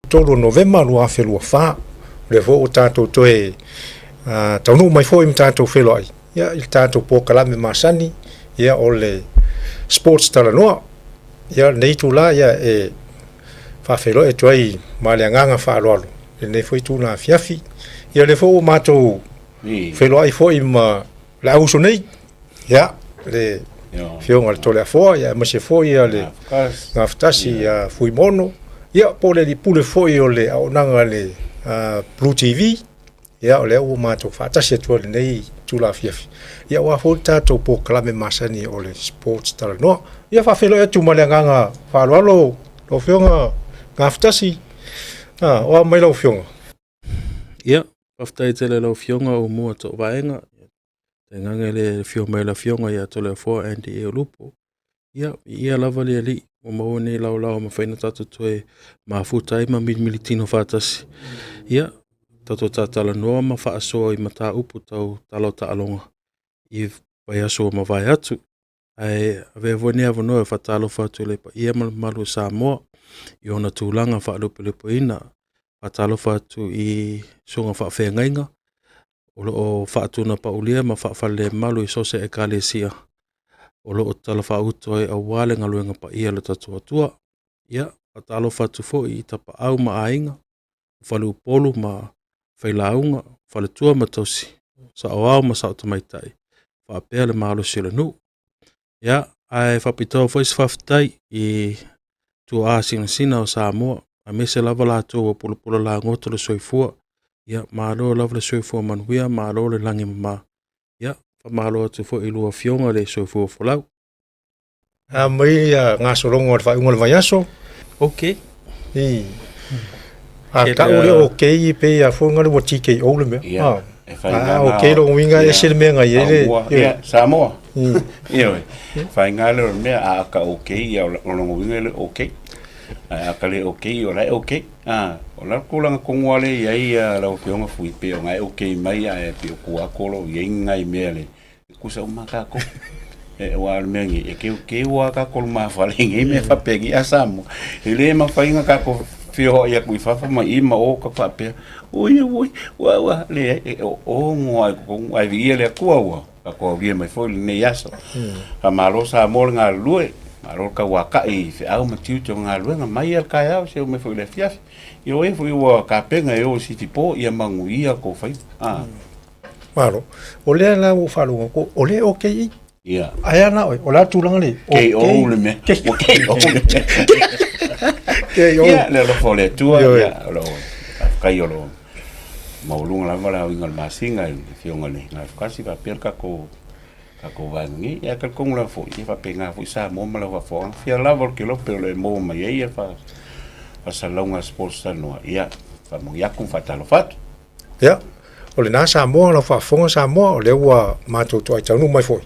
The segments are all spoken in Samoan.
3 o Novema 2024. O lea foi ua tatou toe taunuu mai foi ma tatou feiloai ia, i le tatou polokalame masani ia, o le Sports Talanoa. Ia, lenei itula ia, e faafeiloai atu ai ma le agaga faaaloalo i lenei foi itula afiafi. Ia, o lea foi ua matou feiloai foi ma le auuso nei, ia, le Afioga i le Toleafoa, ia, aemaise foi ia le Gafatasi ia Fuimono, ia, po o le alii pule foi o le auaunaga a le Blue TV. Ia, o lea ua matou faatasi atu ai i lenei itula afiafi, ia, aua foi le tatou polokalame masani o le Sports Talanoa. Ia, faafeiloai atu ma le agaga faaaloalo lau Afioga Gafatasi. O a mai lau Afioga? Ia, faafetai tele i lau Afioga Aumua Toovaega. Tainane le afio mai o le Afioga ia Toleafoa Andy Eolupo. Ia, viia lava le Alii ua maua nei laolao e mafai ona tatou toe mafuta ai ma milimilitino faatasi. Ia, tatou tatalanoa ma faasoa i mataupu tau tala o taaloga i vaiaso ua mavae atu. Ae avea foi lenei avanoa e faatalofa atu i le paia ma le mamalu o Samoa i ona tulaga faalupelupeina. Faatalofa atu i susuga faafeagaiga o lo o faatunapaulia ma faafalelemalu i so o se ekalesia o lo o talafaauto ai aua le galuega paia a lo tatou Atua. Ia, faatalofa atu foi i tapaau ma aiga, faleupolu ma failauga, faletua ma tausi, saoao ma sao tamaitai, faapea le malosi o le nuu. Ia, ae faapitoa foi se faafetai i tuaa sinasina o Samoa, aemaise lava latou ua pulapula lagoto le soifua. Ia, malo lava le soifua manuia, malo le lagi mama. Ia, faamalo atu foi i lua afioga le soifua folau. A mai ia gasologa o le faaiuga o le vaiaso. Ok. I. A tau le ok e pei a foi ngale ua TKO le mea. Ia, e fai A ok lona uiga e ese le mea na i ai le. Ia, Samoa. Ioe. Faiga lea o le mea a ka ok ia o lona uiga e le ok. Ae a ka le ok o la e ok. A, o la tulaga tonu lava lea e i ai ia lau Afioga Fui, pei ona e ok mai ae pei o tua atu o lo o i ai ni nai mea le tutusa uma lava tatou. Aua o le mea nei, e teuteu lava tatou lumafale i nei mea faapenei. A Samoa, e le mafai ona tatou feoai atu i fafo ma i ma o tatou faapea, oi auoi, ua ua, leai, e ono lava i totonu, ae viia le Atua ua tatou aulia mai foi lenei aso. Faamalo Samoa le galulue, malo le tauatai i feau ma tiute o galuega mai lava i le taeao seia oo mai foi i le afiafi. Ia o e foi ua tapena e o i Sitipo, ia manuia tou faiva. Malo. O lea la ua ou faalogo atu, o lea e ok i. Ia. Ae a na oe, o le a le tulaga lea? KO le mea. Ua KO le mea. KO. Ia, le alofa o le Atua, ia, o lo o, faafetai o lo o maualuga lava le aoina o le masina i le Afioga i le Gafatasi faapea le tatou tatou vaega nei. Ia, ae talitonu lava foi, e faapena foi Samoa ma lau faafofoga. Fia lava o le kelope o lo o e maua mai ai faasalalauga a Sports Talanoa, ia, faamanuia atu ma faatalofa atu. Ia, o lena Samoa, lau faafofoga Samoa, o lea ua matou toai taunuu mai foi.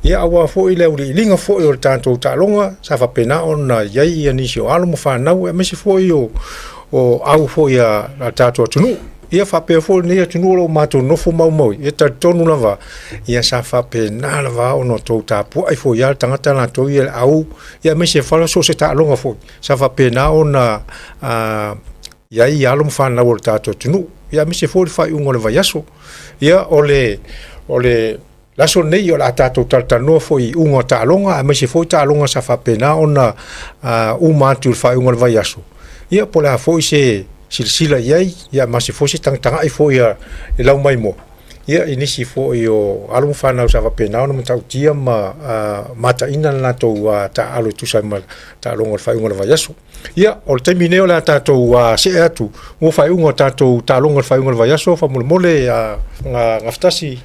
Ia, aua foi le auiliiliga foi o le tatou taaloga, sa faapena ona i ai ia nisi o alo ma fanau, aemaise foi o au foi a le tatou atunuu. Ia faapea foi lenei atunuu o lo o matou nofo maumau ai, ia talitonu lava, ia sa faapena lava ona outou tapuai foi lava le tagata latou ia i le au, ia aemaise foi so o se taaloga foi, sa faapena ona i ai alo ma fanau o le tatou atunuu, ia aemaise foi le faaiuga o le vaiaso. Ia o le o le aso lenei o le a tatou talatalanoa foi i iuga o taaloga, aemaise foi taaloga sa faapena ona uma atu i le faaiuga o le vaiaso. Ia po o le a foi se silasila i ai, ia ma se foi se tagatagai foi a le laumaimoa, ia i nisi foi o alo ma fanau sa faapena ona matautia ma mataina le latou taaalo e tusa ai ma taaloga o le faaiuga o le vaiaso. Ia, o le taimi lenei o le a tatou see atu mo faaiuga o tatou taaloga o le faaiuga o le vaiaso, faamolemole Gafatasi.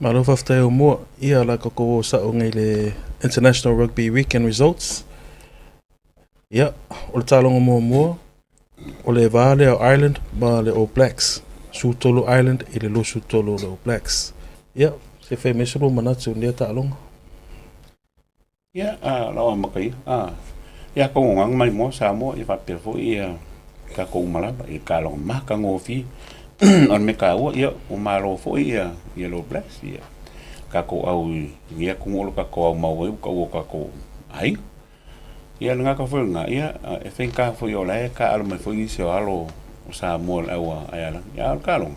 Malo faafetai Aumua. Ia, o le a tatou o sao nei i le International Rugby Weekend Results. Ia, o le taaloga muamua, o le va lea o Ireland ma le All Blacks. 13 Ireland i le 23 o le All Blacks. Ia, se fai mai se lua manatu i lea taaloga. Ia, lau amata ia. Ia, atonu o mai moa Samoa, ia faapea foi ia tatou uma lava i le taaloga matagofie. O le mea taua, ia, ua malo foi ia le All Blacks, ia tatou au i lenei atunuu o lo o tatou aumau ai ua taua o tatou aiga. Ia, le gata foi o lena, ia, e faigata foi o la e taaalo mai foi nisi o alo o Samoa i le au a Aealagi. A o le taaloga,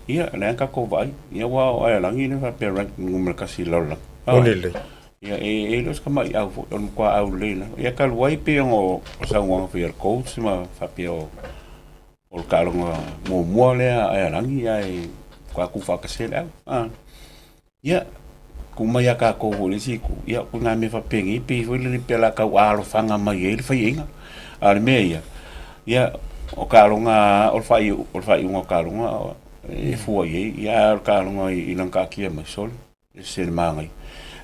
ia, o lea na tatou vaai, ia aua o Aealagi lea e faapea rank numera tasi i le lalolagi. Moni lelei. Ia, e le o se tamaiau foi, o le matua aulelei lava. Ia talu ai pei ona o saunoaga foi a le coach ma faapea o o le taaloga muamua lea a Aealagi ae faatoa tuufaatasi ai le au. A. Ia, tuu mai ia tatou foi i le isi itu, ia o nai mea faapenei pei foi lele pe o le a tau alofaga mai ai le faiaina. A o le mea ia, ia o taaloga o le faaiuga o taaloga e fua i ai, ia a o le taaloga i lana taatia mai, sole, e ese le manaia.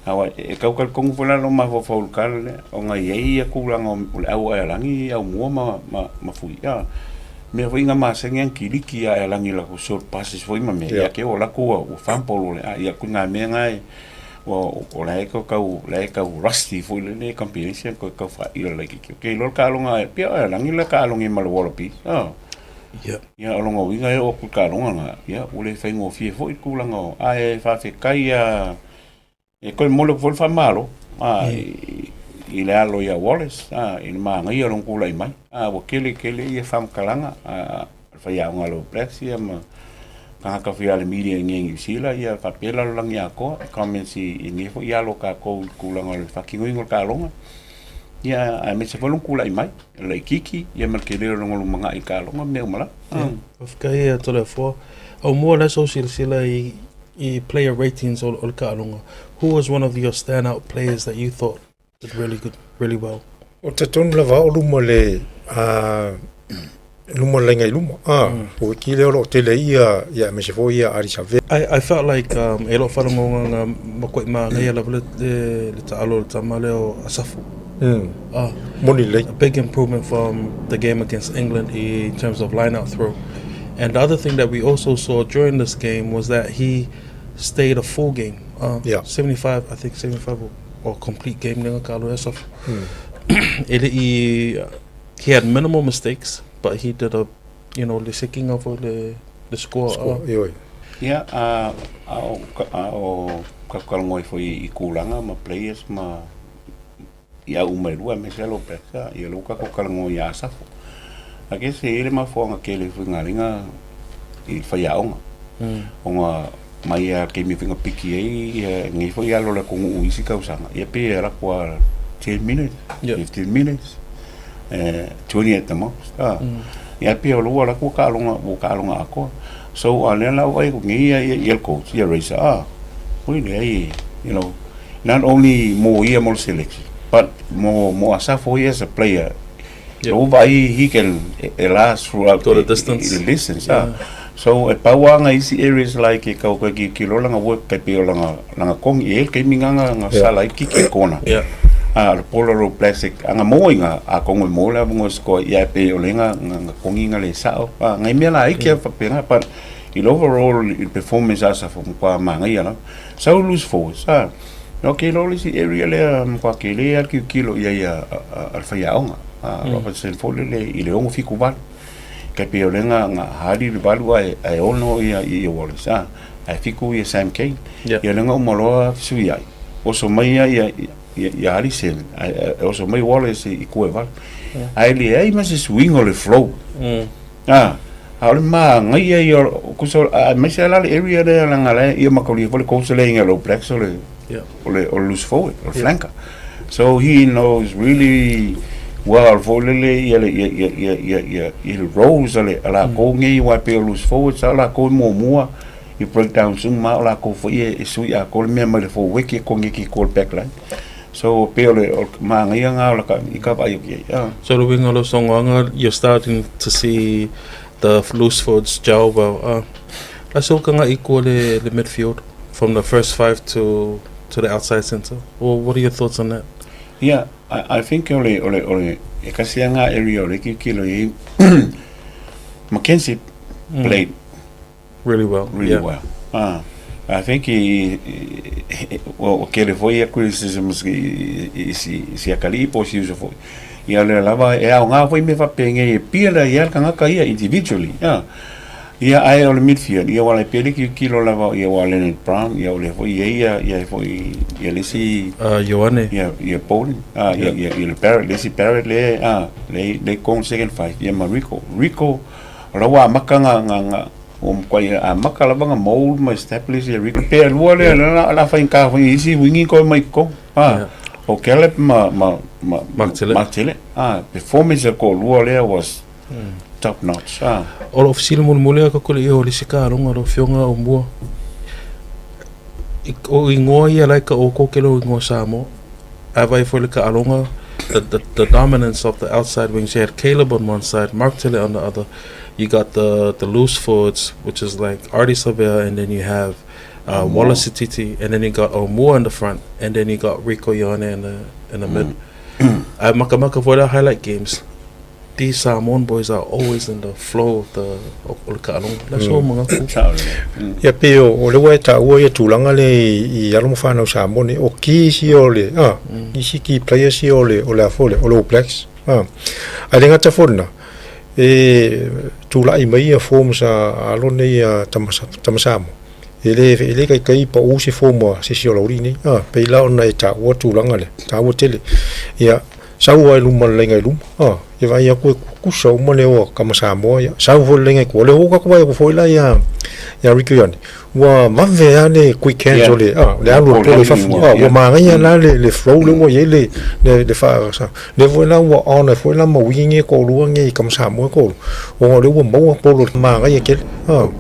Aua e tau talitonu foi la lou mafaufau i le tala lea, ona e i ai ia tulaga o le au Aealagi, Aumua ma Fui, a mea foi na masani ona kiliki ia Aealagi i latou short passes foi ma mea, ia te ua alu atu ua fumble o le a, ia ituaiga mea na e, o la e tau, la e tau rusty foi lele combination toe tau faaila laitiiti. Ou te iloa le taaloga e pei o Aealagi le taaloga ma le Wallabies, a. Ia, o lona uiga e oo atu i le taaloga lena, ia ua le faigofie foi le tulaga o, ae faafetai lava. E toe momoli atu foi le faamalo i le alo ia Wallace i le manaia o lona tulai mai. Ua tele tele ia faamatalaga a le faiaoga a le All Blacks ia ma tagata foi a le media i inei i Niu Sila ia faapea le lalolagi atoa i comments i lenei foi alo o tatou i le tulaga o le faatinoina o le taaloga. Ia aemaise foi lona tulai mai, le laitiiti ia ma le tele o lona lumanai i le taaloga ma mea uma lava. Faafetai ia Toleafoa. Aumua o le a ou silasila i i player ratings o le taaloga, who was one of your stand out players that you thought did really good, really well? O te tonu lava o luma le a luma le ngai luma. A, o ki le o tele ia ia me se fo ia ari sa ve. I felt like e lo wharongonga nga makoe manaia lava le taalo le tama lea o Asafu. Moni lelei. A big improvement from the game against England in terms of line out throw. And the other thing that we also saw during this game was that he stayed a full game. 75, I think 75 or complete game le ka Asafu. E le i, he had minimal mistakes, but he did a, you know, le sekinga foi le score. Score, ioe. Ia, a o kakalongoi foi i kūlanga ma players ma i au uma e lua aemaise lava Lopez a ia lea ua tatou talanoa ia Asafo. I guess e i ai le mafuaaga tele foi na ala ai na i le faiaoga ona mai lava i le taimi foi na piki ai ia lenei foi alo o le atunuu i isi tausaga ia pei e alu atu lava 10 minutes, 15 minutes, 20 at the most a. Ia pei o lea ua alu atu ua taaloga ua taaloga atoa. So a o lea la ua vaai atu nei ia le coach ia Razor a, oi leai you know not only mo ia mo le selection but mo mo Asafo ia as a player yep. Lou vaai he can e last throughout the distance, the distance yeah. So e pau lava nga isi areas like e kau koe ki ki lo langa work kai pei o langa langa kongi e le taimi nga nga nga sala ai kiki kona yeah. A le pola ro plastic anga mo inga a kongo mo le avongo score ia e pei o le nga nga kongi nga le sao a ngai mea la ai kia faapena but i le overall i le performance a Asafo matua manaia lava. Sau loose forwards, a. No ke lo le isi area lea matua tele lava le tilotilo i ai a le faiaoga, a Robertson foi lele i le 6 78. Tai pei o lea na na hali le valu ae ae ono ia ia Wallace, a, ae fitu ia Sam Cane. Yeah. Ia lea na uma loa fesuiai, oso mai ia ia ia ia hali seven, ae oso mai Wallace i tua e valu. Ae leai ma se suiga o le flow. A, a o le manaia ia o kusa aemaise lava la le area lea leaga la e ia mataulia foi le coach lea i All Blacks o le o le o le loose forward, o le flanker. So he knows really well foi lele ia le ia ia ia ia ia ia le roles a le a lakou nei aua e pei o loose forwards a o lakou e muamua i breakdowns uma a o lakou foi e sui atoa le mea mai le forward e koneki i tua o le back line. So pei o le manaia lena o laka i ka vaai atu i ai. Ah. So le uiga o lou saunoaga, you're starting to see the loose forwards gel well. Ah. La se ukaga i kua le, le midfield from the first five to the outside centre. Well, what are your thoughts on that? Yeah, I think o le, o le, o le, e kasi lava ngā area o le kilokilo i ai. Mackenzie played Really well. Really well. I think i, ua tele foi ia criticisms i si atalii po o si uso foi. Ia o lea lava e aoga foi mea faapenei e pia ai le tagata ia individually. Ia, ae o le midfield, ia, ua pei le kilokilo lava, ia, ua Leonard Brown, ia, o lea foi i ai ia, ia foi, ia le isi Ioane. Ia, ia Bowden, ia, ia, ia le Barrett, le isi Barrett le, le, le kong second five, ia ma Rico. Rico, o la ua amaka nga, nga, nga, ua makuai amaka lava nga mold ma establish ia Rico. Pe lua lea, la, la faigata foi i isi wingi koe mai kong. O Caleb ma, ma, ma, Mark Tillett. Mark Tillett. Performance a ko lua lea was top notch. O lou fesili mulimuli a kakuli i o le isi kaloga lau Afioga o mua. O igoa ia la e taoto tele o igoa Samoa. Ae vaai foi i le taaloga, the dominance of the outside wings, you had Caleb on one side, Mark Tillett on the other. You got the loose forwards, which is like Ardie Savea, and then you have Wallace Sititi, and then you got Aumua in the front, and then you got Rieko Ioane in the mid. Ae makamaka foi la highlight games. These Samoan boys are always in the flow of the o le taaloga. La so manatu. Sao le. Ia pei o le ua e taua ia tulaga lea i alo ma fanau Samoa nei, o keys ia o le, isi key players ia o le, o le a foi le, o le All Blacks. Ae le gata foi lena, e tulai mai ia forms a alo nei a tama, tama Samoa, e le taitai pau se form a se isi o lauli nei. Pei la ona e taua tulaga lea, taua tele. Ia, sau ai luma le laina i luma, ia vaai atu e tutusa uma le o a tama Samoa, ia, sau foi le laina i tua. O lea foi ua tatou vaai atu foi la ia Rieko Ioane, ua vave lava le quick hands o le, le alu o le polo i fafo. Ua manaia la le flow lea ua i ai le lea foi la ua on ai foi la ma wing e toalua nei i tama Samoa e toalua, ona o lea ua maua polo manaia tele.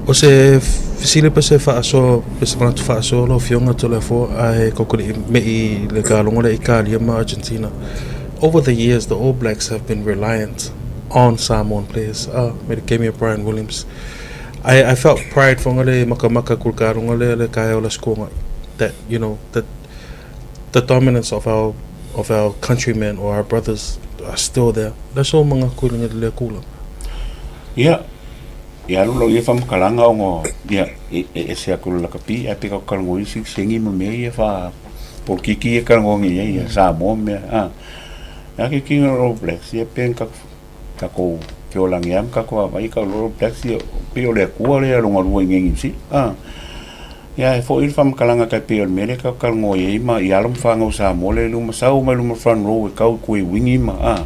O se fesili pe se faasoa pe se manatu faasoa lau Afioga Toleafoa ae tatou le i le taaloga lea Italia ma Argentina. Over the years, the All Blacks have been reliant on Samoan players. Me le game Bryan Williams. I felt pride for le makamaka ku le taaloga lea le taeao o le Aso Toonai that you know that the dominance of our countrymen or our brothers are still there. That's all mga ku le le kula. Ia, ia alu lau ia faamatalaga ona ia e ese atu le lakapi ae pe tatou isi sengi ma mea ia faa polokiki ia talanoa nei ai ia Samoa ma mea a ke kina o All Blacks ia pe tatou feolagi lava ma tatou vaavaai tau All Blacks ia pei o le Atua lea lona lua i inei i Niu Sila ia e foi le faamatalaga tai pei o le mea lea tatou talanoa i ai ma i alo ma fanau Samoa lea i luma sau mai luma front row e tau i tua i wingi ma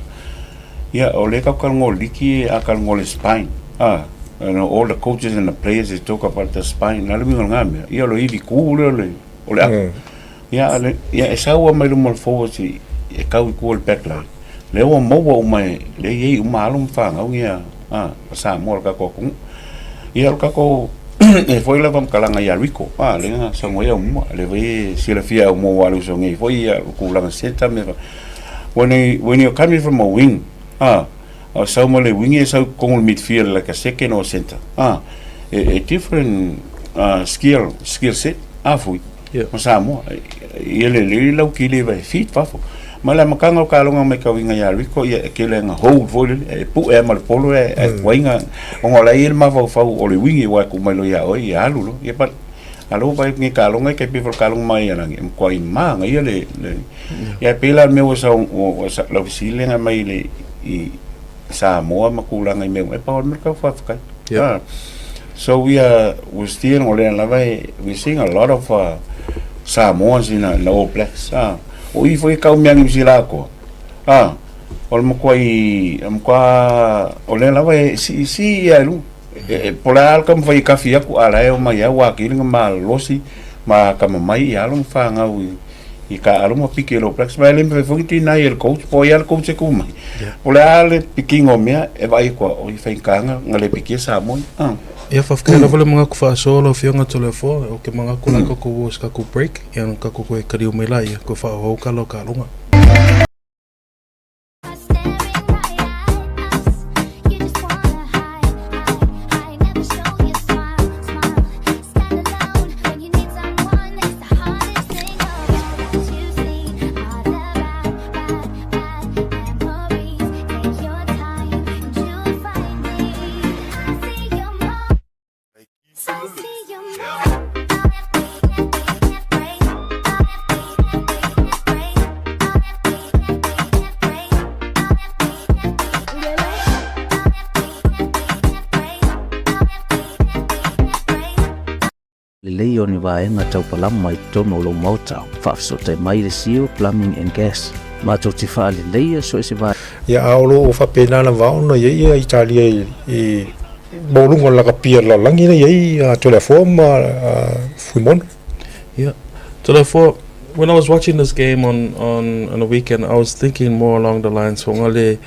ia o lea tatou talanoa liki a talanoa le spine all the coaches and the players, they talk about the spine na le uiga o lena mea ia o le ivi ku lea o le ato ia le ia e sau mai luma o le forwards e tau i tua o le back line lea ua maua uma e lea e i ai uma alo ma fanau ia Samoa o le tatou atunuu ia o le tatou e foi la faamatalaga ia Rico lea na saunoa ai Aumua lea foi e silafia e Aumua ua alu uso nei foi ia tulaga centre mea when you're coming from a wing o sau mai le wing e sau totonu o le midfield like a second or center a different skill set foi ma Samoa ia lelei lau kili vai fit fafo ma le amataga o kaloga mai kauiga ia Rico ia e tele ina hold foi lele e pue ma le polo e tuaiga ona o la e i ai le mafaufau o le wingi aua e tuu mai loa ia oe ia alu loa ia but a lea ua vaai atu nei kaloga e tai pei foi o le kaloga mai ia lagi e matuai manaia le ia e pei la le mea ua sau lau fesili lea na aumai i i Samoa ma tulaga i mea uma e pau o le mea tau faafetai. So we are we still o lea lava e we seeing a lot of Samoans in the All Blacks. O i foi e kau mea Niu Sila atoa. O le matuai matua o lea lava e siisii ia i luga. E po o le a le taumafai e kafi atu a o la e omai lava ua atili ona malolosi ma atamamai i alo ma fanau i taaalo ma piki e le All Blacks. Ma e le mafai foi ona deny e le coach po o ai lava le coach e tu mai. Po o le a le pikiga o mea e vaai atu lava, oi e faigata ona le pikia Samoa ia. Ia faafetai lava le manatu faasoa lau Afioga Toleafoa, ou te manatu la tatou o i se tatou break, ia ona tatou toe taliu mai laia, toe faaauau tala o taaloga. o ni vaega tau palama i totonu o lou maota. Faafesootai mai i le Seal Plumbing and Gas. Matou te faaleleia so o se vaega. Ia, a o lo o faapena lava ona i ai ia Italia i, i maualuga o le lakapi a le lalolagi lea i ai a Toleafoa ma Fuimaono. Yeah. Toleafoa, when I was watching this game on, on, on the weekend, I was thinking more along the lines o le,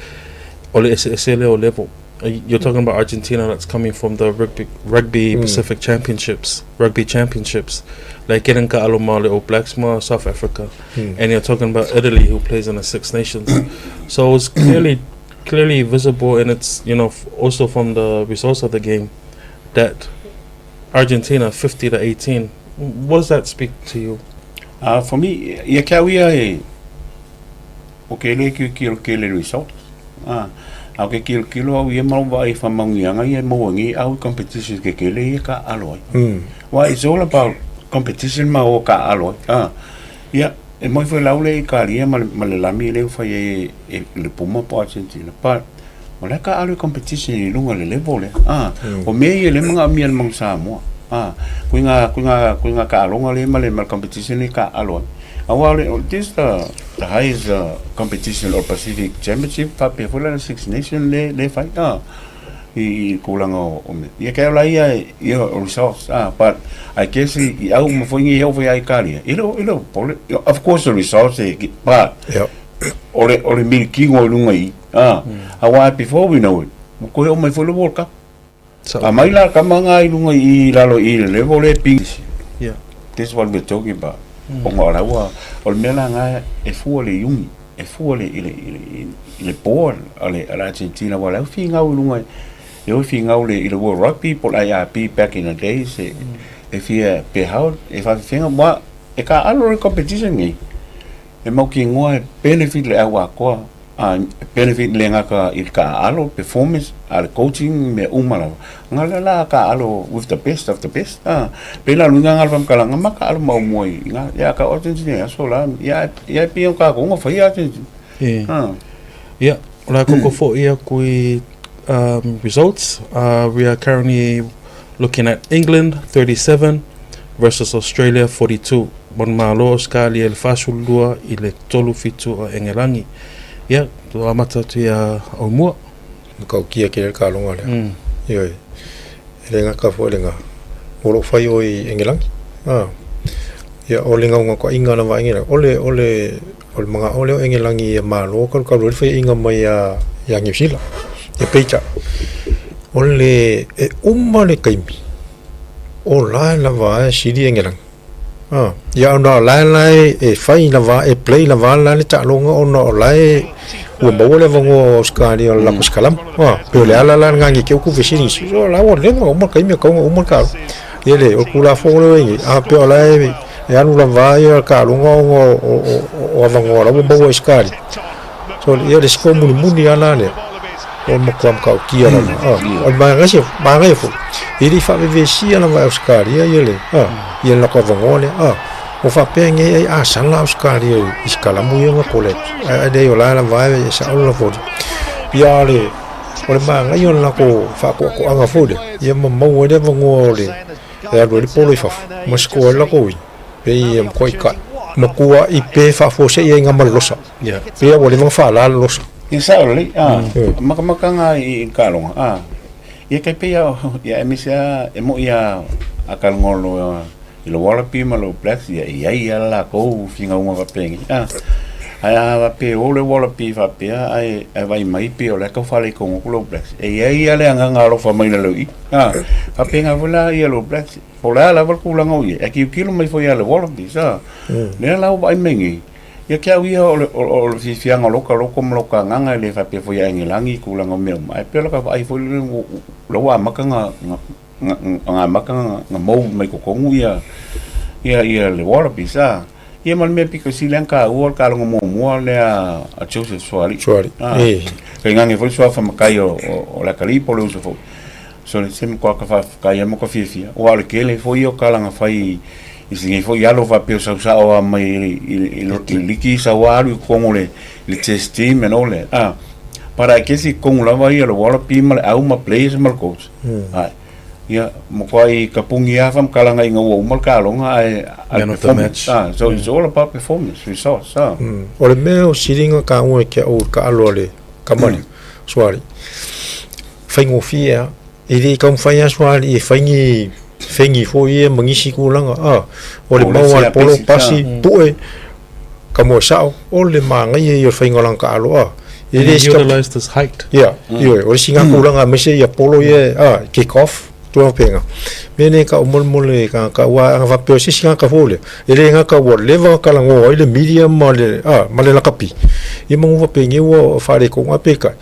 o le eseese lea o level. You're talking about Argentina that's coming from the rugby, rugby Pacific Championships, rugby championships, like getting ka alo ma le All Blacks ma South Africa, and you're talking about Italy who plays in the Six Nations. So it's clearly clearly visible, and it's you know also from the results of the game that Argentina 50 to 18. What does that speak to you? For me, ia ke au ia e o ke le ki ki ke le result. Ah, a ke ki ki lo au ia mau vai fa maungianga ia mo ngi au competition ke ke le ia ka alo ai. Why it's all about competition ma o ka alo ai. Ah, ia e moi foi lau le Italia ma ma le lami le fa e e le Puma po Argentina. Pa o le ka alo competition i lunga le level le. Ah, o me ia le manga mia le mang Samoa. Ah, kui nga kui nga kui nga ka alonga le ma le ma competition le ka alo ai. Aua le this the the highest competition o Pacific Championship faapea foi la le Six Nation le le fai ah i tulaga o o mea. Ia kei la ia ia o results ah but I guess i i au ma foi ngi au foi ai Italia. I le i le pole of course the results e but Yeah. o le o le milikigo i lunga i ah aua before we know it ua toe oo mai foi le World Cup. So, Aumai la tama nga i lunga i lalo i le level e ping. Yeah. This is what we're talking about. Ona o la ua, o le mea la nga e fua le iuni, e fua le, i le, i le, i le board a le, a le Argentina, ua la e figau i lunga, e o figau le, i le World Rugby po le IRB back in the days, e, e fia pe hao, e whawhiwhenga, mua, e ka alo le competition nei, e mau ki ngoa e benefit le au akoa, A benefit le gata i le taaalo, performance, a le coaching, mea uma lava. Nga lea la taaalo with the best of the best. A pei la luga nga le faamatalaga ma taaalo maumua i nga ia ka Argentina aso la ia ia e pei o tatou na faia Argentina. E. A. Ia, o le a koko foʻi aku i um, results. We are currently looking at England 37 versus Australia 42. Manumalo Ausetalia i le 42 i le 37 o Engelangi. Ia, ua amata atu ia Aumua. Matautia tele le taaloga lea. Ioe. E le gata foi le ga, o lo o fai oe i Engelangi. A. Ia, o le naunautaiga lava a Engelangi, o le, o le, o le manao lea o Engelangi ia malo talukalu ai le faiaiga mai ia, ia Niu Sila. Ia peitai, o le, e uma le taimi, o la e lava e sili Engelangi. Ah, ia ona o la e la e fai lava e play lava la le taaloga ona o la e ua maua le avanoa o Ausetalia o le latou sikalama. Ah, pei o le ala la lena ne i te i ua tuufesili isi, so la ua leva ona uma le taimi e tatau ona uma le taaloga. Ia le, o le Tulafono lea ua i ai nei, a pei o la e e alu lava ia le taaloga ona o avanoa la ua maua e Ausetalia. So ia le isi foi mulimuli lava la lea. O le matua matautia lava. Ah, o le manaia, manaia foi, e le i faavevesia lava e Ausetalia ia le, ah, ia le latou avanoa lea. Ah, ua faapea nei ai asala Ausetalia i si kalamu ia na collapse. Ae leai o la lava e sao le lafoli. Ia le, o le manaia o le latou faatoatoaga foi lea, ia ma maua ai le avanoa o le, e alu ai le polo i fafo, ma score ai le latou win. Pei e matuai kai, matuai pe faafuasei ai ma le losa. Yeah. Pei ua leva ona faalā le losa. Ia sao lelei, a, makamakaga i le taaloga, a, ia tai pei a, ia aemaise lava e moi a, a talanoa i le Wallaby ma le All Blacks, ia e i ai lava le latou finauga faapenei, a. Ae a faapea e o le Wallaby faapea ae, ae vaai mai pei o la e tau faaletonu atu le All Blacks, e i ai lava le agaga alofa mai i lalo i i, a. Faapena foi la ia le All Blacks, po o le a lava le tulaga o i ai, ae tilotilo mai foi ia le Wallabies, a. Lea la ua vaai mai nei, Ia te au ia, o le, o le fiafiaga o lota loto ma lota agaga e le faapea foi ia Engelagi i tulaga o mea uma, ae pei o lota vaai foi lele ua, la ua amata na, na, na, na amata na, na mould mai totonu ia, ia, ia le Wallabies, a. Ia ma le mea pito sili lava ona taua o le taaloga muamua lea a Joseph Suaalii. Suaalii, A. e. Tainane foi le suafa matai o, o, o le atalii po o le uso foi. So, se matua ka faafetai ai ma ka fiafia, aua o le tele foi ia o tala na fai i si nei foi alo faapea o sau sao lava mai i le liki sau lava alu i totonu o le test team and all that, ah. But I guess i totonu lava ia o le Wallaby ma le au ma players ma le coach. Ae. Ia, matuai tapuni lava faamatalaga ina ua uma le taaloga ae a Man of the match. Ah, so it's all about performance results. Ah. O le mea o siliga taua i te au i le taalo a le tama lea, Sualii, faigofie lava. E le taumafai lava Sualii e fai ni fegi foi ia ma nisi tulaga, a. O le mau lava o le polo, pasi, pue, ka moe sao, o le manaia ia o le faiga o lana taalo, a. E le isi utilized his height. Ia, ioe, o le isi na tulaga aemaise ia polo ia, a, kick off, tulaga faapena. Mea nei e tau molemole i tagata, aua ana faapea o se isi tagata foi lea, e le gata ua leva ona talanoa ai le media ma le, a, ma le lakapi, ia manu faapenei ua faaletonu, ae peitai,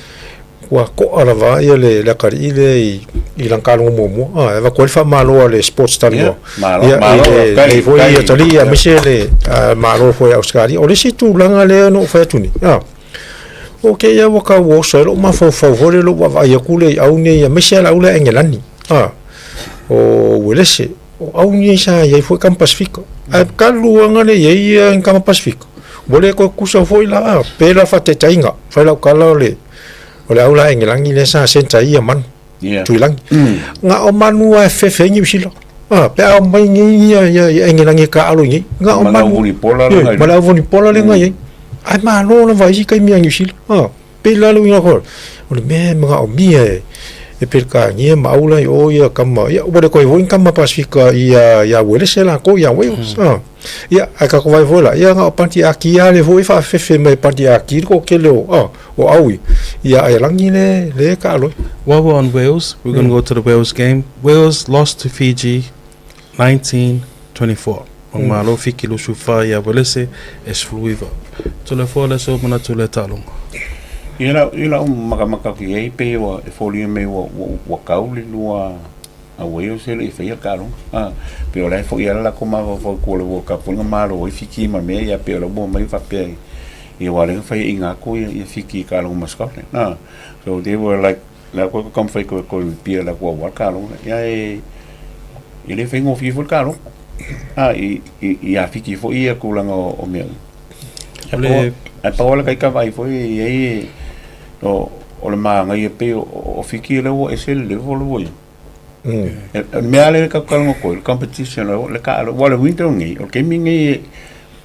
ua to'a lava ia le le atalii lea i i lana taaloga muamua, a, e avatu ai le faamalo a le Sports Talanoa. Malo, Ia, malo, i le faafetai, lenei foi faafetai. atalii aemaise le Malo foi o Ausetalia. O le isi tulaga lea na ou fai atu nei, a, o kēia ua tau oso ai lou mafaufau foi lea i lou vaavaai atu lea i au nei aemaise lava le au lea Engelani, a, o Uelese, o au nei sa i ai foi tama Pasefika. Ae talu lava ona le i ai ia ni tama Pasefika, ua le toe tutusa foi la, a, pei la faataitaiga, fai lau tala o le O le au la Engelani lea sa centre ai ia manu. Yeah. Tuilagi. Na o manu lava e fefe ai Niu Sila. Ah, pe a omai nei ia ia ia Engelani e taaalo i nei. Na o Ma le manu. au vunipola le Ioe, ngai. ma le au vunipola le ngai ai. Ae malo lava i isi taimi a Niu Sila. Ah, pei la le uiga foi. O le mea e manaomia e e Peretania ma au la i o ia tama, ia ua le toe foi ni tama Pasefika ia ia Uelese latou ia Wales. Ah. Ia, ae tatou vaai foi la, ia na o Panti Aki lava lea foi e faafefefe mai e Panti Aki le toatele o, ah, o au ia, ia Aialagi le, le taalo ai. While we're on Wales, we're going to go to the Wales game. Wales lost to Fiji 19-24. Malo Fiki 24 ia Uelese e 19. Toleafoa le aso manatu i lea taaloga. Ia lau, ia lau makamaka atu i ai pei ua e foliga mai ua, ua, ua kau le lua a Wales e le i faia le taaloga. A, pei o la e foi lava le latou mafaufau i tua o le World Cup foi na malo ai Fiti ma mea ia, pei o la ua omai faapea ia aua o lea na faiaina atu ia Fiti i taaloga ma Scotland. A, so they were like, la koe taumafai toe toe repeal le latou aua le taaloga lea. Ia e, e le faigofie foi le taaloga. A, i, i, ia Fiti foi ia tulaga o mea uma. O le Ae pau lava le taita vaai foi e i ai e, o, o le manaia pei o, o Fiti lea ua ese le level lea ua i ai. E, o le mea lava lea tatou talanoa atu ai, o le competition, le taalo, aua o le winter lenei, o le taimi lenei e,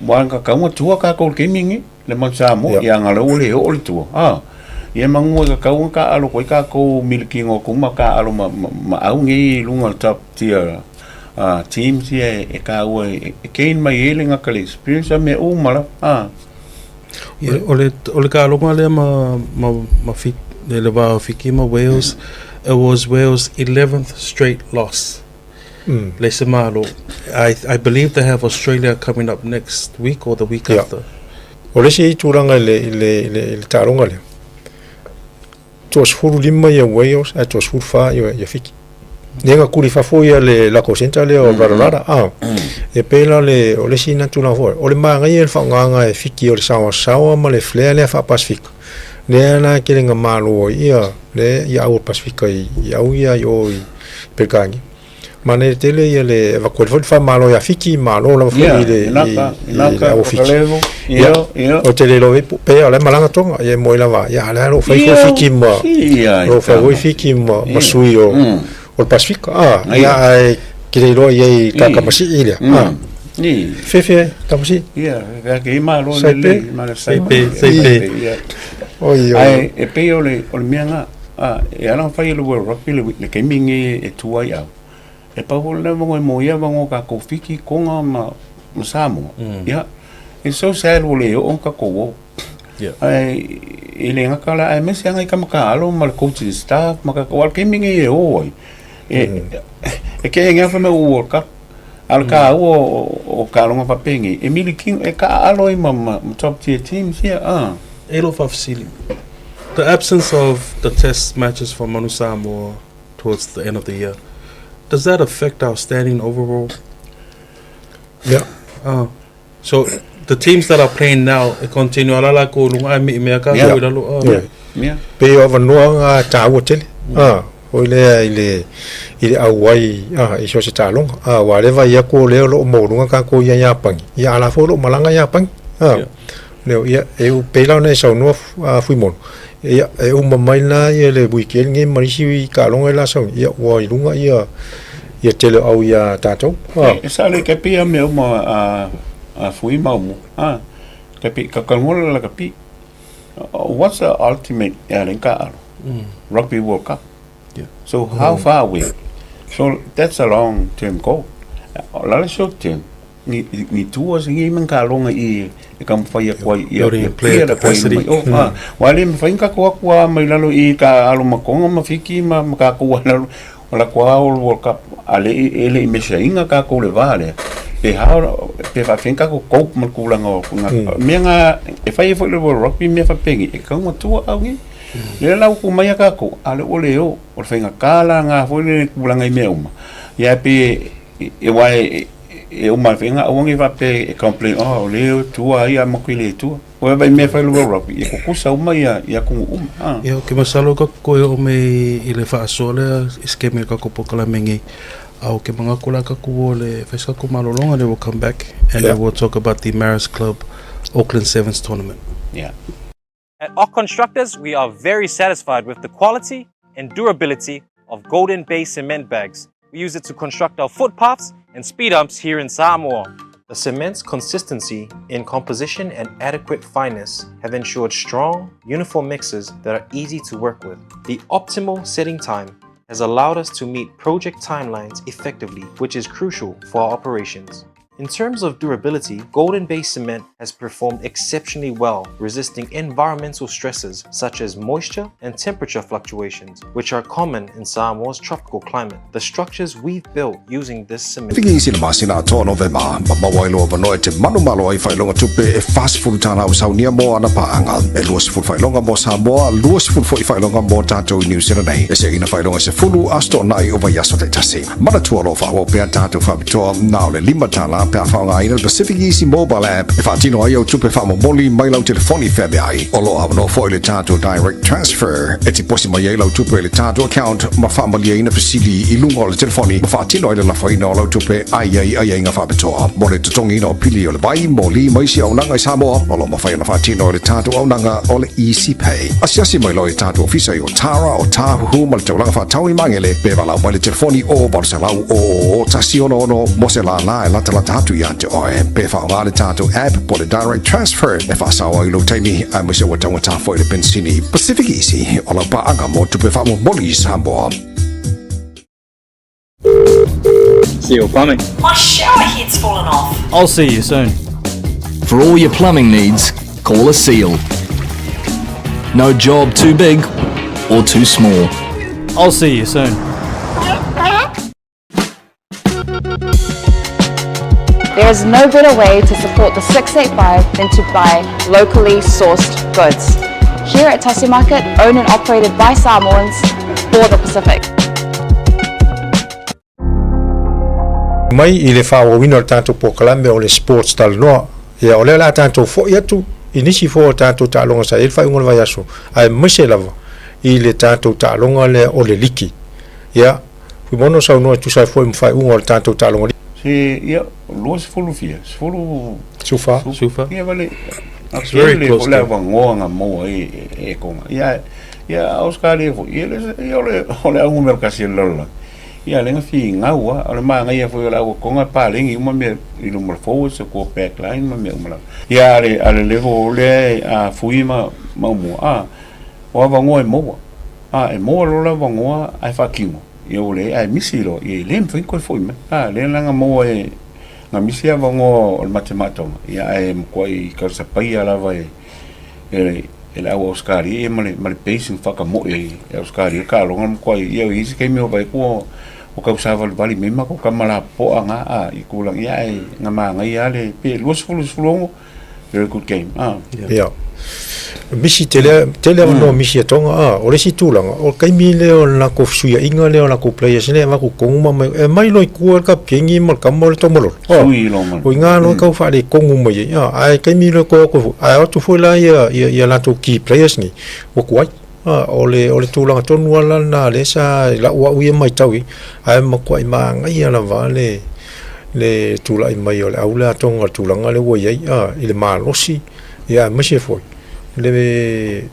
aua na tatau ona tua tatou i le taimi lenei, le Manu Samoa, ia ana o lea ua le oo le tua, a. Ia manu e tatau ona taaalo atu ai tatou milikino atu ma taaalo ma, ma, ma au nei i luga o le top tier teams ia e taua e gain mai ai le gata le experience a mea uma lava, a. Ia, o le, o le taaloga lea ma, ma, ma Fiti, le va o Fiti ma Wales, it was Wales' 11th straight loss. Le se malo. I believe they have Australia coming up next week or the week after. O le isi tulaga i le, i le, i le, i le taaloga lea, toa 15 ia Wales ae toa 14 ia, ia Fiti. Lea na tuli fafo ia le lako centre lea o Radorada. Ah, e pei la le, o le isi na tulaga foi. O le manaia le faaaogaga e Fiti o le saoasaoa ma le flair lea faa-Pasefika. Lea la e tele na malo ai ia le ia au o le Pasefika i, i au ia i o i Peretania. Manaia tele ia le avatu ai foi le faamalo ia Fiti, malo lava foi i le, i, i le au o Fiti. Ia, ou te le iloa ai pe o la e malaga Tonga, ia e moe lava, ia a o la e o lo o fai foi Fiti ma, o lo o fai foi Fiti ma, ma sui o, o le Pasefika, a, ia ae ke le iloa i ai i Takamasii lea, a. Fefe ai, Tamasii. Ia, ke malo le le, Saipe, saipe. Oi, oi. Ae e pei o le, o le mea na, a, e ala ona fai e le World Rugby le, le taimi lenei e tu ai au, e pau foi lena avanoa e moe ai avanoa o tatou Fiti, Tonga ma, ma Samoa. Ia, it's so sad ua le oo ona tatou o. Yeah. Ae e le gata la, aemaise lava nai tama taalo ma le coaching staff ma tatou, aua o le taimi lenei e o ai, e, e keenea fai mai ua World Cup. A o le taua o, o taaloga faapenei, e milikino, e taaalo ai ma, ma, ma top tier teams ia, a. E lou faafesili, the absence of the test matches for Manu Samoa towards the end of the year, does that affect our standing overall? Ia. So, the teams that are playing now, e continue ala lakou i luga ae miimea ka Yeah. i lalo. Yeah. Yeah. Pei o avanoa ga taua tele. Ah, foi lea i le i le auai ah, i so o se taaloga. Ah, aua o lea e vaai atu o lea o lo o maualuga tatou ia Iapani, ia a o la foi o lo o malaga Iapani. Ah, Yeah. leo, ia, e pei la ona e saunoa Fuimono, Ia, e uma mai la ia le weekend lenei ma isi taaloga ia o le a sau nei, ia ua i luga ia ia tele o au iā tatou. E sa le kapi a mea uma a a fui ma umu. A kapi ka kalngola la kapi. What's the ultimate ya le ka alo? Rugby World Cup. Yeah. So how far away? So that's a long term goal. La le short term. Ni ni tua se ngi man ka longa i e ka mawhai a koa i Building player capacity. Oh, ah, wa le mawhai ka koa kua mai lalo i ka alo makonga ma fiki ma ma ka koa lalo o la koa o World Cup a le e le i mesa inga ka ko le va le pe ha pe fa fin ka ko cope ma kulanga o nga mea nga e fai foi le World Rugby mea fa pengi e ka ngā tua au ngi le lau ku mai a ka ko a le o le o o le whainga ka la ngā foi le kulanga i mea uma ia pe e wa e e uma whenga awangi fa pe e complain oh o le tua ia mo ki le tua o vai me fa lo rugby e kukusa uma ia ia ku uma ah Ia, ke masalo ka koe o me i le faasoa lea i skeme ka ko pokalame ngei. A o ke mangaku la ka ku o le whaisa ku malolonga, they will come back and they will talk about the Maris Club Auckland Sevens tournament. Yeah. At Ock Constructors, we are very satisfied with the quality and durability of Golden Bay cement bags. We use it to construct our footpaths and speed humps here in Samoa. The cement's consistency in composition and adequate fineness have ensured strong, uniform mixes that are easy to work with. The optimal setting time has allowed us to meet project timelines effectively, which is crucial for our operations. In terms of durability, Golden Bay cement has performed exceptionally well, resisting environmental stresses such as moisture and temperature fluctuations, which are common in Samoa's tropical climate. The structures we've built using this cement. Fiki i sina masina atoa Novema, ma maua ai lou avanoa e te manumalo ai faailoga tupe e 40 tālā o Saunia mō ana pāanga, e 20 faailoga mō Samoa, 20 foi faailoga mō tātou i Niu Sila nei. E seina faailoga 10 aso toonai o vaiaso taitasi. Manatua o lo o faaauau pea tātou faapitoa na o le $5 pe a faaaogaina le Pacific Easy Mobile App e faatino ai au tupe faamomoli mai lau telefoni feaveai. O lo o avanoa foi le tātou Direct Transfer e tiposi mai ai lau tupe i le tātou account ma faamalieina fesili i luga o le telefoni ma faatino ai le lafoina o lau tupe a i ai aiaiga faapitoa mo le totogiina o pili o le vai, moli ma isi auaunaga i Samoa. O lo o mafai ona faatino e le tātou auaunaga o le Easy Pay. Asiasi mai loa i tātou ofisa i Otara, Otāhuhu ma le taulaga faatau i Magele, pe valaau mai le telefoni o 800 0 166 mo se lālā e latalata atu iā te oe. Pe faaaoga le tātou app po o le Direct Transfer e faasao ai lou taimi aemaise ua taugata foi le penisini. Pacific Easy, o lau paaga mo tupe faamomoli i Samoa. Seal Plumbing. My shower head's fallen off. I'll see you soon. For all your plumbing needs, call a seal. No job too big or too small. I'll see you soon. There is no better way to support the 685 than to buy locally sourced goods. Here at Tasi Market, owned and operated by Samoans for the Pacific. Mai i le faaauauina o le tatou polokalame o le Sports Talanoa. Ia, o lea o le a tatou foi atu i nisi foi o tatou taaloga sa i ai le faaiuga o le vaiaso, aemaise lava i le tatou taaloga lea o le liki. Ia, Fuimaono saunoa e tusa ai foi ma faaiuga o le tatou taaloga liki. Se, ia, 20 fia, 10... Sufa. Sufa. Ia, vale, It's very close le avanoa na maua ai e Tonga. Ia, ia, Australia foi, ia, ia, o le, o le auga mea o le kasi o le lalolagi. Ia, le na finau a, o le manaia foi o le au a Tonga e paleni uma mea i luma o le forwards, o tua back line ma mea uma lava. Ia, a le, a le level o lea a Fui ma, ma Aumua, a, o avanoa e maua. A, e maua loa le avanoa ae faatino, ia ua leai, ae misi loa, ia e le mafai ona toe foi mai. A, lea la na maua e, na misi avanoa o le matemaatoga, ia ae matuai talisapaia lava e, e, e le au Ausetalia ia ma le, ma le base na faatamoe ai e Ausetalia le taaloga na matuai, ia e i ai se taimi o vaai atu ua, ua tau savalivali mai matou tama lapopoa na, a, i tulaga, ia ae na manaia lava le, pe 20, 16, very good game. Ah. Ia. Misi tele, tele avanoa misi e Tonga, a, o le isi tulaga, o le taimi lea o le latou fesuiaiga lea o latou players lea e avatu tonu ma aumai, e aumai loa i tua le kapikeni ma le tama o le taumalolo. A, Sui loa ma le. o i ina loa e tau faaletonu mai ai, a, ae taimi loa e toe o atu foi, ae o atu foi la ia, ia, ia latou key players nei, ua tuai. A, o le, o le tulaga tonu lava la lena lea sa i lau au ia matau i ai, ae matuai manaia lava le, le tulai mai o le au lea a Tonga i le tulaga lea ua i ai, a, i le malosi, ia aemaise foi le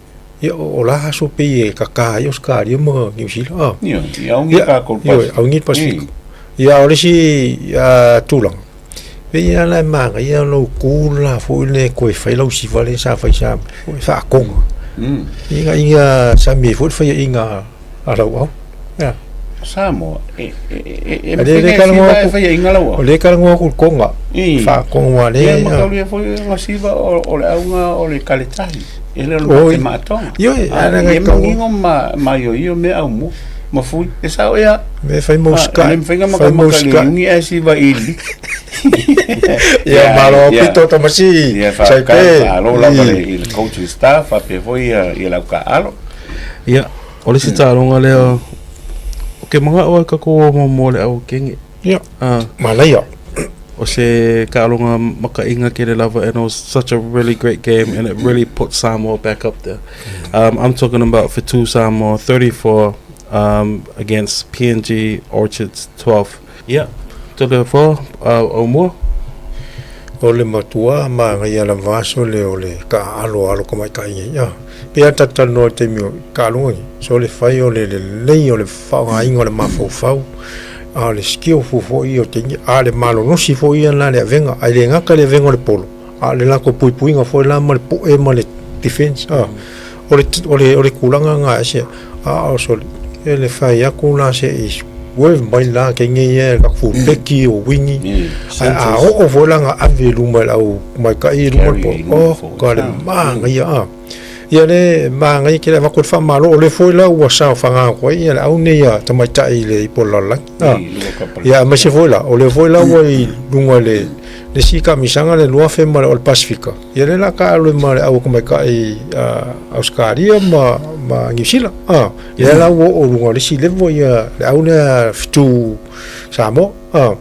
Ia, o la aso pei e kaka ai Ausetalia ma Niu Sila, a. Ioe, ia augi tatou i le Ioe, augi i le Pasefika. Ia, o le isi tulaga, pei lava la e manaia lou tu la foi lea e toe fai lau siva lea sa fai sa e faatoga. Ina ia sami ai foi le faiaina a lau au. Ia. Samoa, e e e e faiaina lau au. O lea e talanoa atu i le toga, faatoga aua o lea. Ia ma taulia foi o siva o le auga o le kaletahi. E le o le maatoga. Ioe, a e manino ma maioio mea aumua. Ma fui, e sao ea. Me fai mau sky. Le mawhai nga Fai mau makamaka le sky. iungi ae siva i li. Ia, malo pito tamasi. Ia, Sai whakai, pe. whaalo lava le, i le coaching staff, whapea foi ia, ia lau kaalo. Ia, o le isi taaloga lea, ou te manao lava i tatou o muamua i le au kenge. Ia, Ah, manaia. o se taaloga makaina tele lava and it was such a really great game and it really put Samoa back up there. I'm talking about Fetu Samoa 34 um, against PNG Orchards 12. Ia, Toleafoa, uh, o mua. O le matua manaia lava aso lea o le taaalo a alo tamaitai nei. A, pei lava ta talanoa i le taimi o taaloga nei, so le fai o le lelei o le faaaogaina o le mafaufau, a o le skillful foi ia o teine, a o le malolosi foi ia la le avega, ae le gata le avega o le polo, a o le latou puipuiga foi la ma le poe ma le defense, a. O le, o le, o le tulaga lena e ese, a o soli, e le fai atu la se i swerve mai la teine ia e ka fullback o wingi, ae a oo foi la na ave i luma i le au maikai i luma o le polo, oh, ka le manaia, a. Ia le manaia tele avatu le faamalo, o lea foi la ua saofaga atu ai ia le au nei a tamaitai i le ipu o le lalolagi, a. Ia aemaise foi la, o lea foi la ua i luga i le, le isi kamisaga le 2000 ma le o le Pasifika, Ia lea la taalo ma le au tamaitai Ausetalia ma ma Niu Sila. Ah, ia la ua oo luga o le isi level ia le au lea Fitu Samoa. Ah,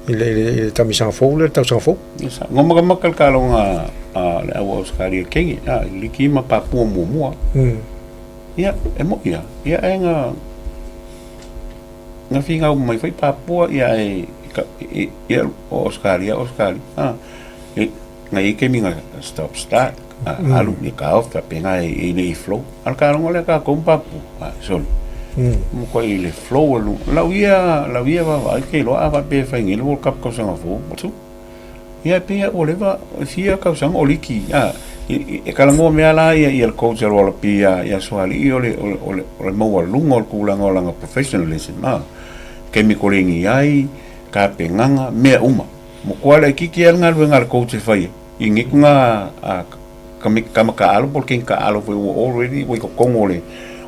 i le i le, i le tamisaga fou lea, le tausaga fou. Yes, ngo makamaka le taaloga a le au Ausetalia i le kenge, a i liki ma Papua muamua. Ia, e mo'i lava. Ia e nga nga finau mai foi Papua ia e ia o Ausetalia, Ausetalia. Ah, e Ngai ai taimi nga stop start, alu i ka off faapena e le i flow. A o le taaloga lea tatou ma Papua, a sole. Mo koe i le flow e luga. Lau ia, lau ia vaavaai ke iloa a faapea e fai nei le World Cup tausaga fou, tu. Ia e pei lava ua leva e fia tausaga o liki, a e talanoa mea la ia ia le coach a le Wallaby ia ia Sualii o le o le o le maualuga o le tulaga o lana professionalism, a. Taimi koleni ai, tapenaga, mea uma. Mokoa laitiiti a le galuega a le coach e fai ai i nei tuna a tama taalo po o le teine taalo foi ua already ua i totonu o le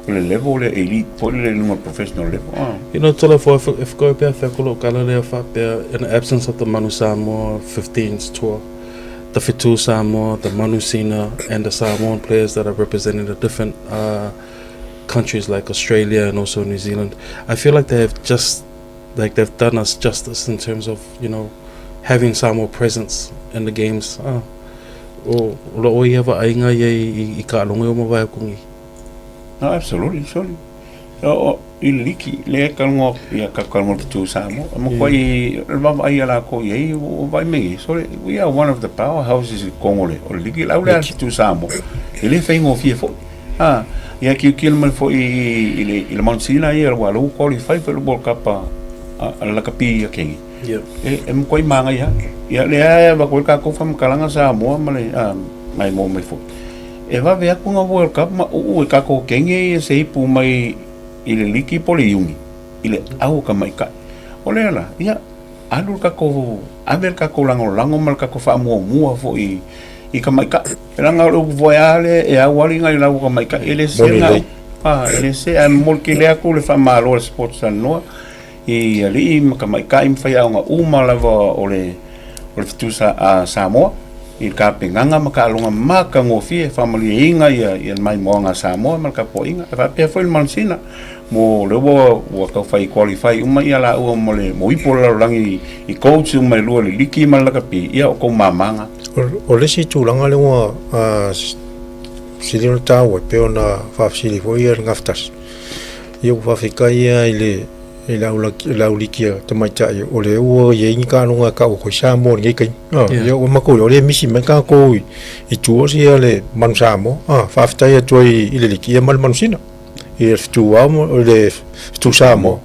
o le level lea elite foi lele i luga o le professional level a. You know, Toleafoa, if, if go pea whea ko kala lea whapea, in the absence of the Manu Samoa 15s tour, the Fetu Samoa, the Manu Sina, and the Samoan players that are representing the different uh, countries like Australia and also New Zealand, I feel like they have just like they've done us justice in terms of you know having Samoa presence in the games. Ah, o o lo o ia vaaiga ia i, i, i ka aloga o mavae aku nei. No, absolutely, surely. O, o, i le liki, le e kalongo, ia ka kalongo te tū Samoa. Mo koe i, le vava ai a lākou i ai, o vai me ngi. So, we are one of the powerhouses i Kongo le, o le liki, lau le a te tū Samoa. E le whaingofie foi. Ah, ia kiukil mai foi i, i le, i le Mount Sinai, ia ua lou qualify foi le World Cup a, a, a le lakapi ia kengi. Yep. E, e mokoi māngai ha. Ia le ae va koe kākou whamakalaga Samoa ma le, a, mai mō mai foi. E vave aku ngā World Cup ma uu e kākou kenge ia se ipu mai i le liki po le iungi, i le au o ka maikai. O lea la, ia, alu le kākou, ave le kākou lagolago ma le kākou faamuamua foi i ka maikaʻi. E laga o le upu foi a lea e auali ngai lau ka maikaʻi e le se Moni na lelei. a e le se ae momoli tele atu le faamalo a le Sports Talanoa i alii ma tamaitai ma faiaoga uma lava o le o le Fetu sa, a Samoa i le tapenaga ma taaloga matagofie e faamalieina ia ia le maimoaga a Samoa ma le tapuaiga. E faapea foi le Manusina mo lea ua ua taufai qualify uma ia laua mo le mo ipu o le lalolagi i coach uma e lua le liki ma le lakapi ia o kou mamaga. O le isi tulaga lea ua sili ona taua e pei ona faafesili foi ia le Gafatasi. Ia ua faafetai ia i le i le au liki a tamaitai o lea ua i ai ni taaloga e tau atu ai Samoa i lenei taimi. Ia ua matou iloa o lea e misi mai tatou i tua sia le Manu Samoa. Faafetai atu ai i le liki ia ma le Manusina, i le fetu ao ma le fetu Samoa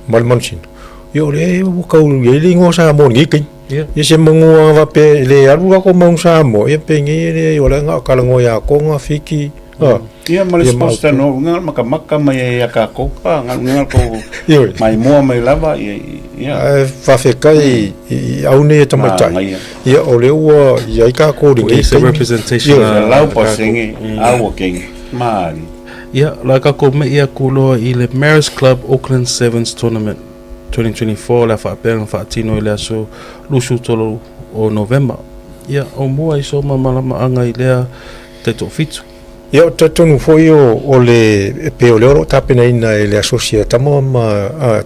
ma le Manusina. Ia o lea ua tau i ai le igoa Samoa i lenei taimi. Ia se manu lava faapea e le alu latou Manu Samoa, ia penei e leai o lea na o talanoa ia Toga, Fiti, Ia ma le sponsor no nga makamaka mai ai ia tatou a nga nga ko mai mua mai lava ia ia. Ae faafetai i au nei e tamaitai. Ia o lea ua i ai tatou i lenei taimi. Representation a lau pasenge a ua kengi maali. Ia la tatou me'i atu loa i le Marist Club Auckland Sevens Tournament 2024 le a faapea ona faatino i le aso 23 o Novema. Ia o mua i so malamalamaaga i lea taitoafitu. Ia, ou te talitonu foi o le, e pei o lea o lo o tapenaina e le asosi a tama ma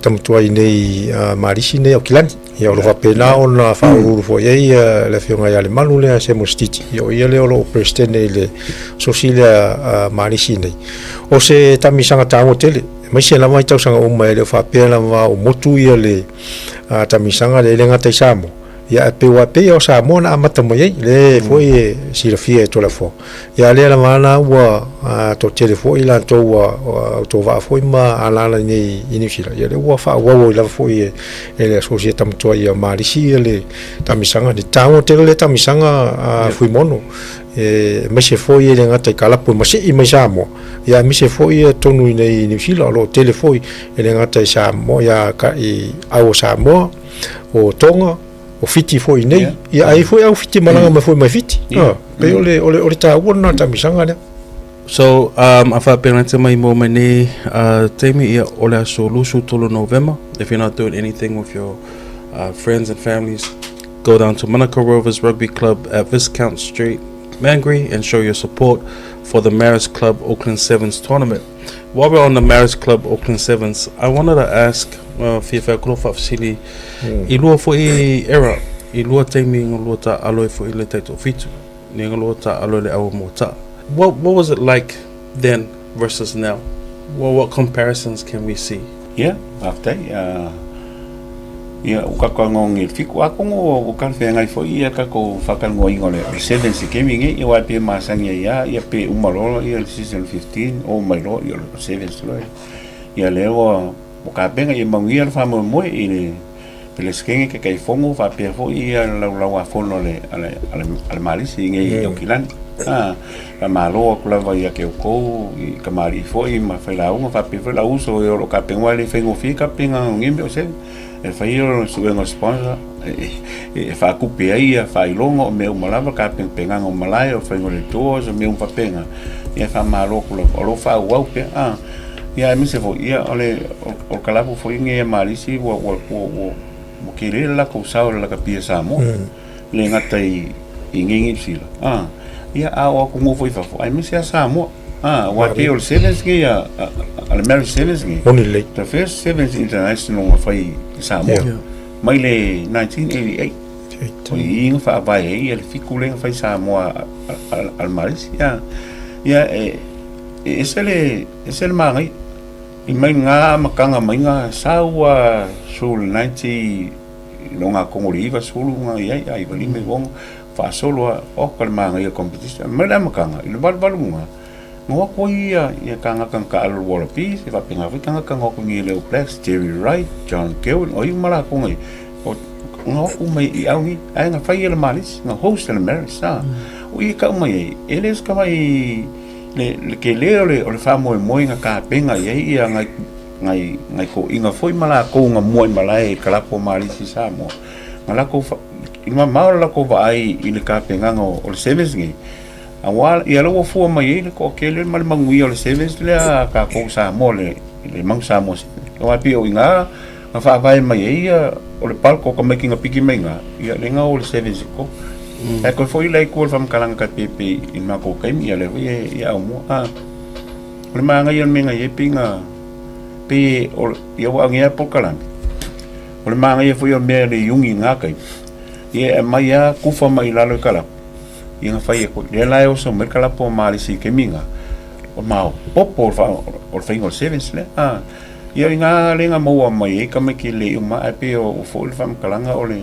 tama tuai nei a Malisi nei Aukilani. Ia, o lo o faapena ona faauluulu foi ai le afioga ia Lemalu lea Samuel Stiti. Ia, o ia lea o lo o Peresetene i le asosi lea a Malisi nei. O se tamisaga taua tele, aemaise lava i tausaga uma e le o faapea lava o motu ia le tamisaga lea e le gata i Samoa. Ia, ae pei ua pei o Samoa na amata mai ai, lea foi e silafia e Toleafoa. Ia, lea lava la ua toatele foi latou ua autovaa foi ma alaala i nei i Niu Sila. Ia, lea ua faaauau ai lava foi e le Asosi a Tamatua ia Malisi ia le taamisaga. E taua tele le taamisaga a Fuimono, aemaise foi e le gata i kalapu e masii mai Samoa, ia aemaise foi ia totonu i nei i Niu Sila, o lo o tele foi e le gata i Samoa, ia i au o Samoa, o Tonga, o Fiti foi nei, ia ai foi au Fiti malaga mai foi mai Fiti. Yeah. Pei o le, o le, o le taua lena taamisaga lea. So, a faapena mai mo mai nei taimi, ia, o le aso 23 Novema, if you're not doing anything with your friends and families, go down to Manukau Rovers Rugby Club at Viscount Street, Mangere, and show your support for the Marist Club Auckland Sevens tournament. While we're on the Marist Club Auckland Sevens, I wanted to ask, fia whea koro whaafisili, i lua foi era, i lua taimi nga lua ta alo e foi le taito fitu, ni nga lua ta alo le awa mō ta. What was it like then versus now? Well, what comparisons can we see? Ia, faafetai. Ia, o kako angongi i le fiku. A kongo o ka whengai foi ia kako whakalongoinga o le sevens i kemi nge, ia wai pe masangi ai ia, ia pe uma loa ia le season 15, o mai loa ia le sevens loa. Ia le ua, o ka penga ia manuia le whamoemoe i le Pelesekenge ke kai fongo whapea foi ia lau lau a fono le, a le, a le, a le Malisi i ngei i Aukilani. A, ka malo aku lava ia ke oukou i kamali'i foi ma failauga faapea foi lau uso e o lo o kapega aua e le faigofie kapega o nei mea o se e fai o le suega o sponsor e faatupe ai ia faailoga o mea uma lava kapegapegaga o malae o le faiga o le tours o mea uma faapena ia e faamalo atu lava o lo o faaauau pea a ia aemaise foi ia o le o le kalapu foi lenei a Malisi ua ua ua ua tele le latou sao i le lakapi a Samoa. Le gata i i nei Niu Sila, a, ia, a o atunuu foi i fafo, aemaise lava Samoa. A, aua e pei o le Sevens nei a, a, a le Marist Sevens nei. Moni lelei. The first Sevens International na fai i Samoa. Yeah. Mai le 1988. O i na faavae ai ia le fiku lea na fai Samoa a, a, a le Marisi. Ia, ia e, e ese le, ese le manaia. I mai ngā amataga mai ngā sau a sul 90, No ngā Kongori 90 ngā i ai, a 95 i wonga, whaasolo a, oh, ka le māngai a competition. Mai le amakanga, i le valuvalu ngā, ngā wako i ia, ia ka ngaka ka alo Wallabies, e whape ngā whai ngaka ngā wako ngi Leo Blacks, Jerry Wright, John Gilwin, o i mara ko ngai, o ngā wako mai i au ngi, ai ngā whai e le maris, ngā host e le maris, a. O i ka umai ai, e le ska mai le, le ke le o le, o le whamoe moe ngā kāpenga i ai ia ngai, Ngai, ngai koʻiga foi ma lakou nga mua i malae i kalapu o Malisi i Samoa. Nga lakou fa, i mamao le lakou vaai i le kapenaga o, o le Sevens nei. Aua, ia lea ua fua mai ai le toatele ma le manuia o le Sevens lea a tatou Samoa, le, le Manu Samoa Sevens. Aua e pei o i ina na faavae mai ai ia, o le bulk o tamaiti na piki mai ina, ia lea na o le Sevens i totonu. Ae toe foi la i tua o le faamatalaga ta te pei i le matou taimi, ia lea foi e, e aumua. A, o le manaia o le mea na i ai pei na, Pei o, ia ua agia e polokalame. O le manaia foi o mea le iugi i ngā taimi. Ia e aumai a kufa mai i lalo i kalapu. Ia na fai e koe. Lea la e oso mai le kalapu o Malisi i taimi na. O maopopo o le, wha, o le whainga o le sevens lea. Ah. Ia, i ngā lenga maua mai ai tamaiti lelei uma, ae pei ua foi le faamatalaga o le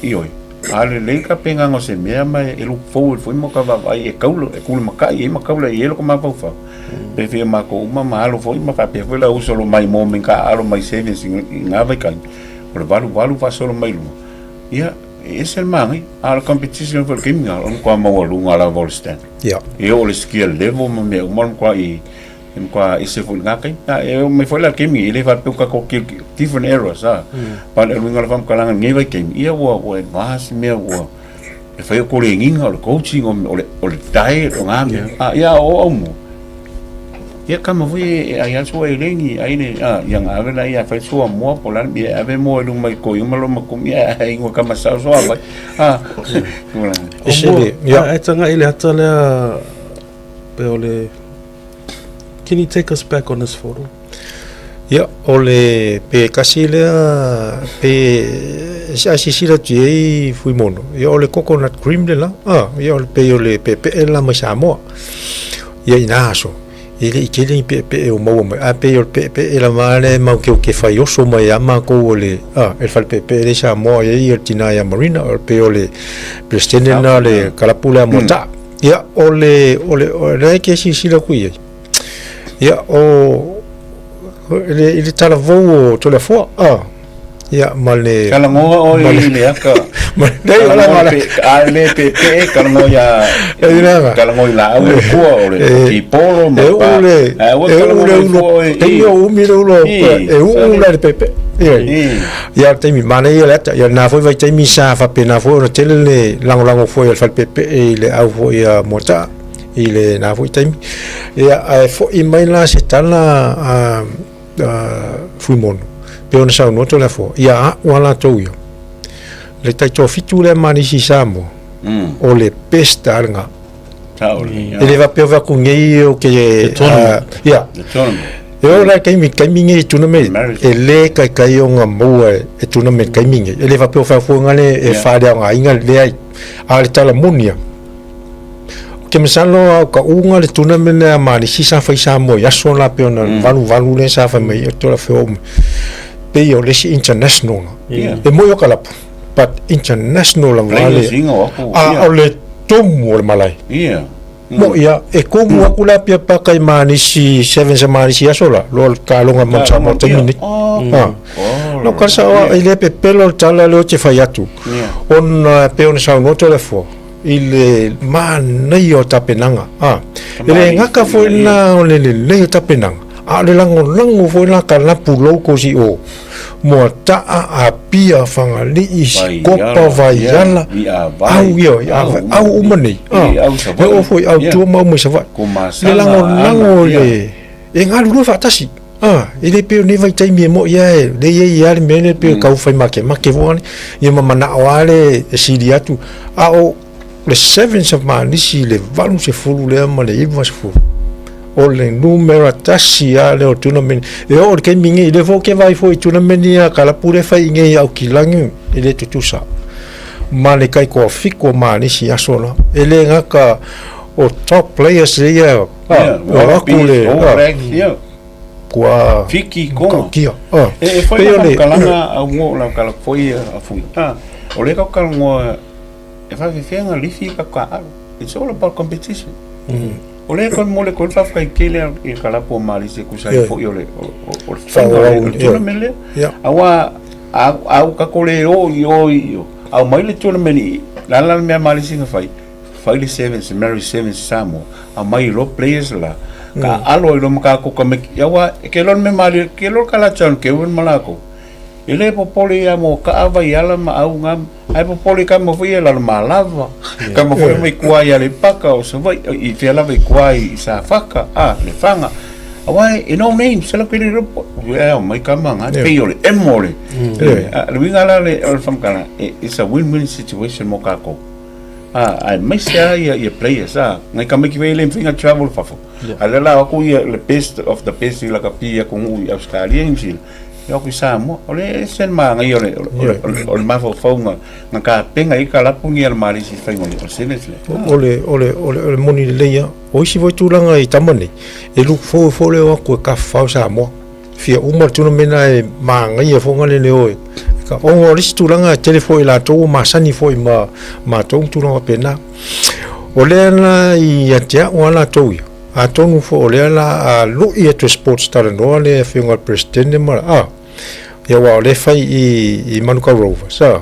Ioe. A lelei ka pegaga o se mea ma e look forward foi mo ka vaavaai e kaula, e kulemakai ai ma kaula i ai loko mafaufau. Pe fia makou uma ma alo foi ma faapea foi lau uso lo mai mo me ka alo mai sevens i ngā vaitaimi, o le 88 faasolo mai luga. Ia, e ese le manaia. A o le competition foi o le taimi lena, o le matua maualuga lava o le standard. E oo i le skill level ma mea uma, o le matua i E matua ese foi i lena taimi. A e oo mai foi la i le taimi, e le faapea ua tatou different eras, a. But o le uiga o le faamatalaga i lenei vaitaimi, ia ua ua advance mea ua e fai o koleniga, o le coaching, o le o le diet, o na mea. A ia a o au mua, ia tama foi e ai lava sua eleni, ai le, a, ia na ave la ia fai sua moa po o le a le mea e ave moa i luma i koi uma loma kumi ae ai ingoa tama sao soa vai. A, tulaga. O mua, ae tagai i le ata lea pe o le Can you take us back on this photo? Ia, o le pe kasi lea, pe a sisila atu i ai Fuimono, ia o le coconut cream le la, ah, ia o le pei o le peepee la mai Samoa. Ia ina aso, e le i tele ni peepee o maua mai, a pei o le peepee lava lea e maukeuke fai oso mai ia makou o le, ah, e le fale peepee lea i Samoa, ia ia le tina ia Marina, o le pei o le Peresetene lena o le kalapu lea mo Taa. Ia, o le, o le, o lea e silasila atu i ai, ia, o, i le, i le talavou o Toleafoa, ah, ia, ma le... Talanoa oe i le aka. Ma, le, o la, ma le... A le peepee, talanoa ia... Talanoa i laau le kua, o le tipolo, ma pa... E u le, e u le ulo, taimi o umi le ulo, e uu la le peepee. Ia, ia le taimi, manaia le ata, ia lena foi vaitaimi sa faapena foi ona tele le lagolago foi a le falepeepee i le au foi a Moataa i lena foi taimi. Ia, ae foi mai la se tala a, a Fuimono, pei ona saunoa Toleafoa, ia a'u a latou ia, le taitoafitu lea ma nisi i Samoa, o le best a lena. E le faapea o atu nei o ke ia. E o la taimi taimi nei tournament e le kaikai o nga maua e tournament taimi nei. E le faapea o whafuanga le e whaleaoga inga le ai. A le tala moni ia. O ke masalo au ka unga le tournament a Malisi sa fai Samoa i aso la pe ona 88 le sa fai mai o tola wheo pei o le isi international. E moi o kalapu. But international lava le a o le tumu o le malae. Mo ia e komu aku la pia paka i manisi sevens a manisi aso la lo le taaloga ma Samoa taimi nei. Ah. No ka sa e le pepelo le tala leo te fai atu. Ona pe ona saunoa Toleafoa i le manaia o tapenaga. Ah. E le gata foi la o le lelei o tapenaga, a o le lagolago foi la ka lapu locals i o. Moataa, Apia, Fagalii, Sikopa, Vaiala, au ia, au uma nei. E oo foi au tua ma au mai Savaii. Le lagolago le, e galulue faatasi. E le pei o nei vaitaimi e moi lava e lei ai lava le mea lea pei e tau fai makemake foi lea, ia ma manao lava le e sili atu. A o le sevens of Manisi i le 80 lea ma le 90, o le numera tasi lava lea o tournament. E oo i le taimi nei, lea foi ou te vaai foi i tournament ia a kalapu lea e fai i inei i Aukilani, e le tutusa ma le taitoafitu o Manisi i aso la. E le gata o top players ia, o atu le... Kua Fiki kona. Kia. Ah. E, e whai na whakakalanga a ngo la kala foi a fui. Ah, o le ka kalongoa e whawhewhenga lifi ka ka alo. It's all about competition. O le kon mo le kon whawhai kele i kalapu o Malisi kusa i foi o le o le whainga o le tournament le. Awa au ka kore o i o i o. Au mai le tournament i la la mea Malisi nga whai. Fai le sevens, Mary Sevens Samoa. Au mai lo players la. Ka alo i lo maka ko ka me awa ke lo me mali ke lo kala chan ke un malako. E le popole ia mo ka ava i ala ma au ngam ai popole ka mo foi la ma lava ka mo foi mai kua ia le paka o sa i fia lava i kua i sa faka a le fanga awa e no name se la pele ro e o mai ka manga pe o le emo le le winga la le o le famkala it's a win-win situation mo ka ko a aemaise a ia ia players a ngai ka miki le mfinga travel fafo a le la aku ia le best of the best i la ka pi aku ngu i Australia New Zealand ia aku i Samoa o le ese maangaia o le o le mafaufauga na tapenaga ai kalapu ni a le Malisi i faiga o le sevens lea. O le o le o le o le moni lelei lava. O isi foi tulaga i tama nei, e look forward foi le o atu e tafafao Samoa. Fia uma le tournament ae manaia foi na le o e ona o le isi tulaga e tele foi i latou ua masani foi ma matou ma tulaga faapena. O lea la ia te au a latou ia, atonu foi o lea la a lui atu e Sports Talanoa le afioga i le Peresetene ma a, ia aua o lea e fai i Manukau Rovers a,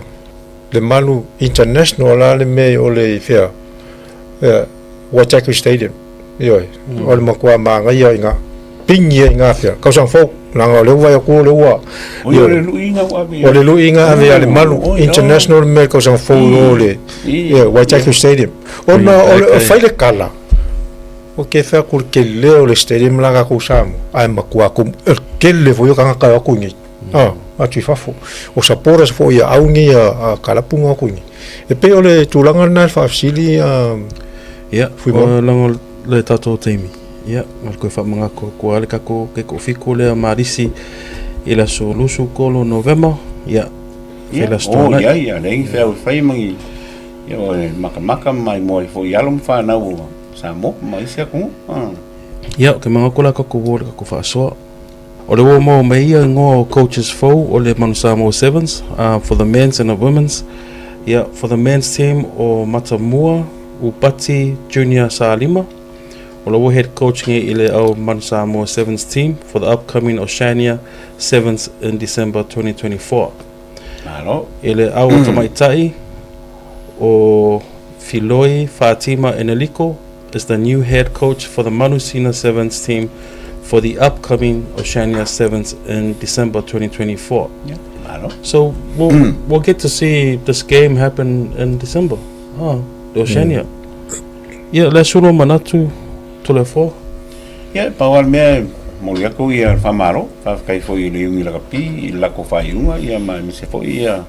le Manu International la le mea o le i fea, Waitaki Stadium, ioe, o le matua manaia i ngā pingi ai i ngā fea, tausaga fou, leaga o lea ua vaai atu o lea ua, Oi, o le luiga ua ave o le luiga ave ia le Malu International le mea i le tausaga fou i o le Waitaki Stadium. Ona o le fai le kala, ou te fai atu i le tele o le stadium la tatou Samoa, ae matua tumu, o le tele foi o tagata e o atu i inei, atu i fafo. O supporters foi a au nei a kalapu na o atu i inei. E pei o le tulaga lena e faafesili a Ia, Fuimaono. leaga o le tatou taimi, ia, o le toe faamanatu atu lava le tatou taitoafitu lea Marisi i le aso 23 Novema, ia, Ia, fai le aso o, Toanai. ia, ia, leai ni feau e fai ma ni, ia, o le makamaka ma maimoa ai foi i alo ma fanau o Samoa ma isi atunuu. Ah. Ia, ou te manatu la tatou o i le tatou faasoa. O le ua maua mai ia igoa o coaches fou o le Manu Samoa Sevens for the men's and the women's. Ia, for the men's team o Matamua Upati Junior Salima. O la ua head coach nei i le au Manu Samoa Sevens team for the upcoming Oceania Sevens in December 2024. Malo. I le au o tamaitai o Filoi Fatima Eneliko is the new head coach for the Manusina Sevens team for the upcoming Oceania Sevens in December 2024. Yeah, malo. So we'll, we'll get to see this game happen in December. Oh, the Oceania. Ia, le aso loa manatu, Toleafoa. Ia, pau lava le mea e momoli atu ia le faamalo, faafetai foi i le Iuni Lakapi i le latou faaiuga, ia ma aemaise foi ia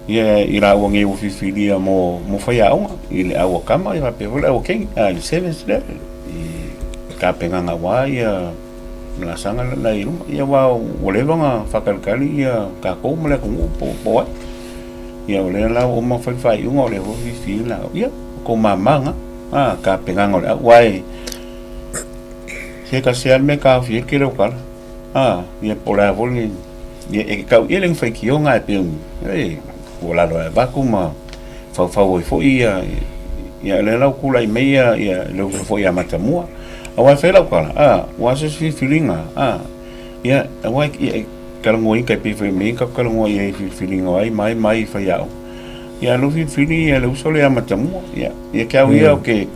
ia i laua nei ua filifilia mo mo faiaoga i le au a tama ia faapea foi le au a teine, a i le sevens lea i tapenaga aua ia laasaga la i luma. Ia aua ua leva ona faatalitali ia tatou ma le atunuu po po o ai. Ia o lea la ua uma ona fai le faaiuga o lea foi ua filifili laua. Ia, o tou mama na, a, tapenaga o le au, aua e se tasi lava le mea e taofia ai le tele o tala. A, ia po o le a foi le, ia e te tau i ai le faitioga e pei e tuualalo e avatu ma faufau ai foi ia, ia o lea la ua tulai mai ia, ia le uso foi ia Matamua. Aua e fai lau tala, a, ua se filifiliga, a, ia, aua e, e talanoaina tai pei foi o mea ia tatou talanoa i ai i filifiliga o ai ma ai ma ai i faiaoga. Ia lou filifili ia le uso lea ia Matamua, ia, ia te au ia o ke,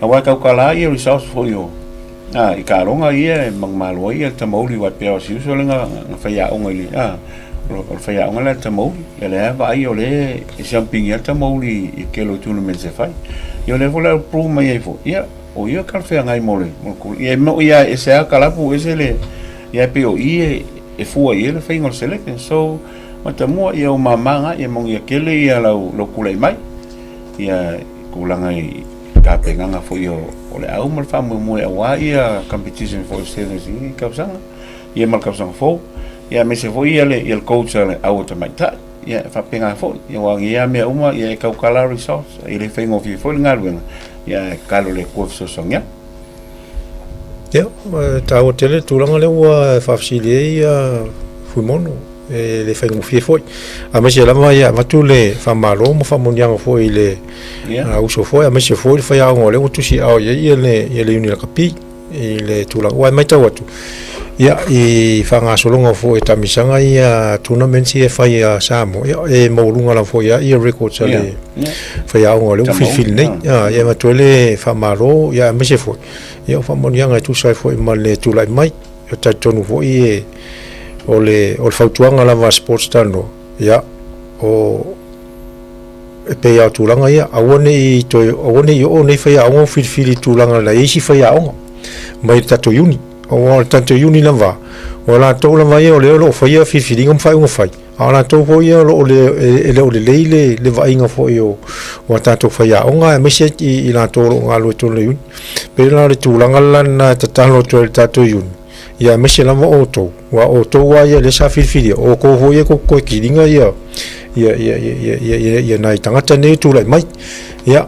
aua e tautala ia results foi o, A, i taaloga ia e manumalo ai le tamauli aua e pei lava o si uso lea na faiaoga i le, a, o le faiaoga lea a le tamauli, ia lea lava vaai o lea e siamupini lava le tamauli i le tele o tournaments e fai. Ia o lea foi la e prove mai ai foi, ia, o ia e talafeagai mo le, mo le tulaga. Ia e moni lava e ese lava kalapu ese le, ia e pei o i e fua i ai le faiga o le selection. So, matamua, ia ua mama lena, ia manuia tele ia lau, lou tulai mai, ia i tulaga i tapenaga foi o, o le au ma le faamoemoe aua ia competition foi o sevens i lenei tausaga, ia ma le tausaga fou. Ia aemaise foi ia le, ia le coach a le au o tamaitai, ia e faapena foi. Ia aua o nei mea uma ia e tautala results, e le faigofie foi le galuega, ia ae tatalo i le Atua e fesoasoani atu. Ia, e taua tele le tulaga lea ua faafesili ai ia Fuimono. E le faigofie foi. Aemaise lava ia avatu le faamalo ma faamanuiaga foi i le uso foi, aemaise foi le faiaoga o lea ua tusiaao i ai le, ia le Iuni Lakapi i le tulaga. Aua e matau atu, ia, i faagasologa foi o taamisaga ia tournaments ia e fai a Samoa, ia, e maualuga lava foi ia records a le faiaoga o lea ua filifili nei. Ia, e avatu ai le faamalo, ia, aemaise foi, ia, o faamanuiaga e tusa ai foi ma le tulai mai. E talitonu foi e, o le, o le fautuaga lava a Sports Talanoa, ia, o, e pei lava o tulaga ia, aua ne i toe, aua ne i oo nei faiaoga o filifili i tulaga la i isi faiaoga mai le tatou uni. Aua o le tatou uni lava, o latou lava ia o lea o lo o faia filifiliga ma faaiuga fai, a o latou foi ia o lo o le, e le o lelei le, le vaaiga foi o, o a tatou faiaoga aemaise i, i latou o lo o galulue i totonu o le uni. Pei la o le tulaga la lena e tatalo atu ai i le tatou uni, ia aemaise lava outou, aua o outou lava ia lea sa filifilia, o outou foi ia tou te toe kiliga ia, ia, ia, ia, ia, ia, ia, ia nai tagata nei e tulai mai. Ia,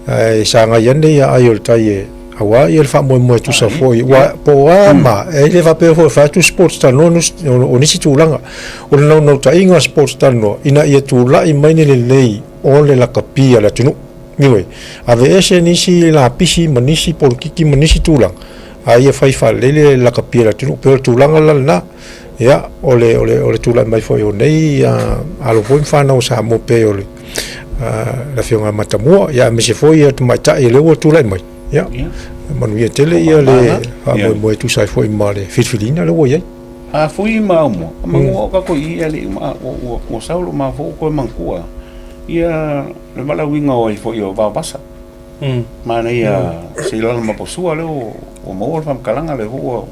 ae sagai ane ia ai o le tai e Auā ia le faamoemoe tusa foi, ua po o a ma, e le faapea foi e fai atu sports talanoa o nisi tulaga. O le naunautaiga o sports talanoa, ina ia tulai mai ni lelei o le lakapi a le atunuu. Ioe, aveese nisi lapisi ma nisi polokiki ma nisi tulaga, a ia fai faalelei le lakapi a le atunuu. Pei o le tulaga la lena, ia, o le, o le, o le tulai mai foi o nei alo foi ma fanau o Samoa pei o le, le Afioga ia Matamua, ia aemaise foi ia tamaitai lea ua tulai mai. Ia, manuia tele ia le faamoemoe e tusa ai foi ma le filifiliina lea ua i ai. A fui ma aumua, manu o kako i ia le uma ua ua sau lo ma fo ko mangkua. Ia le valaauina o ai foi o Vaovasa. Manaia se lala ma posua le o o maua le faamatalaga le ua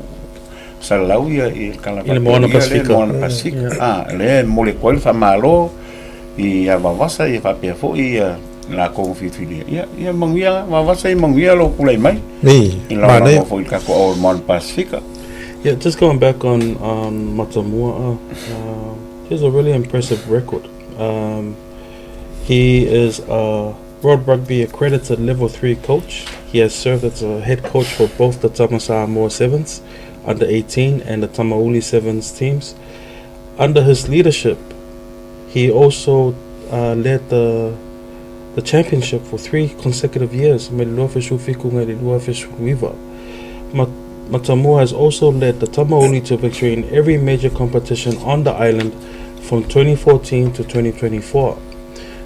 salalau ia i le tala I le Moana Pasifika. Moana Pasifika. Ah, le momoli atu ai le faamalo ia Vaovasa ia faapea foi ia lakou filifilia. Ia ia manuia Vaovasa ia manuia lou tulai mai. Ni, I lagolago foi i le tatou ao o le Moana Pasifika. Yeah, just going back on Matamua, he has a really impressive record. He is a World Rugby accredited level 3 coach. He has served as a head coach for both the Tama Samoa Sevens under 18 and the Tamauli Sevens teams. Under his leadership, he also led the the championship for 3 consecutive years, mai le 2017 ngai le 2019. Matamua has also led the Tamauli to victory in every major competition on the island from 2014 to 2024,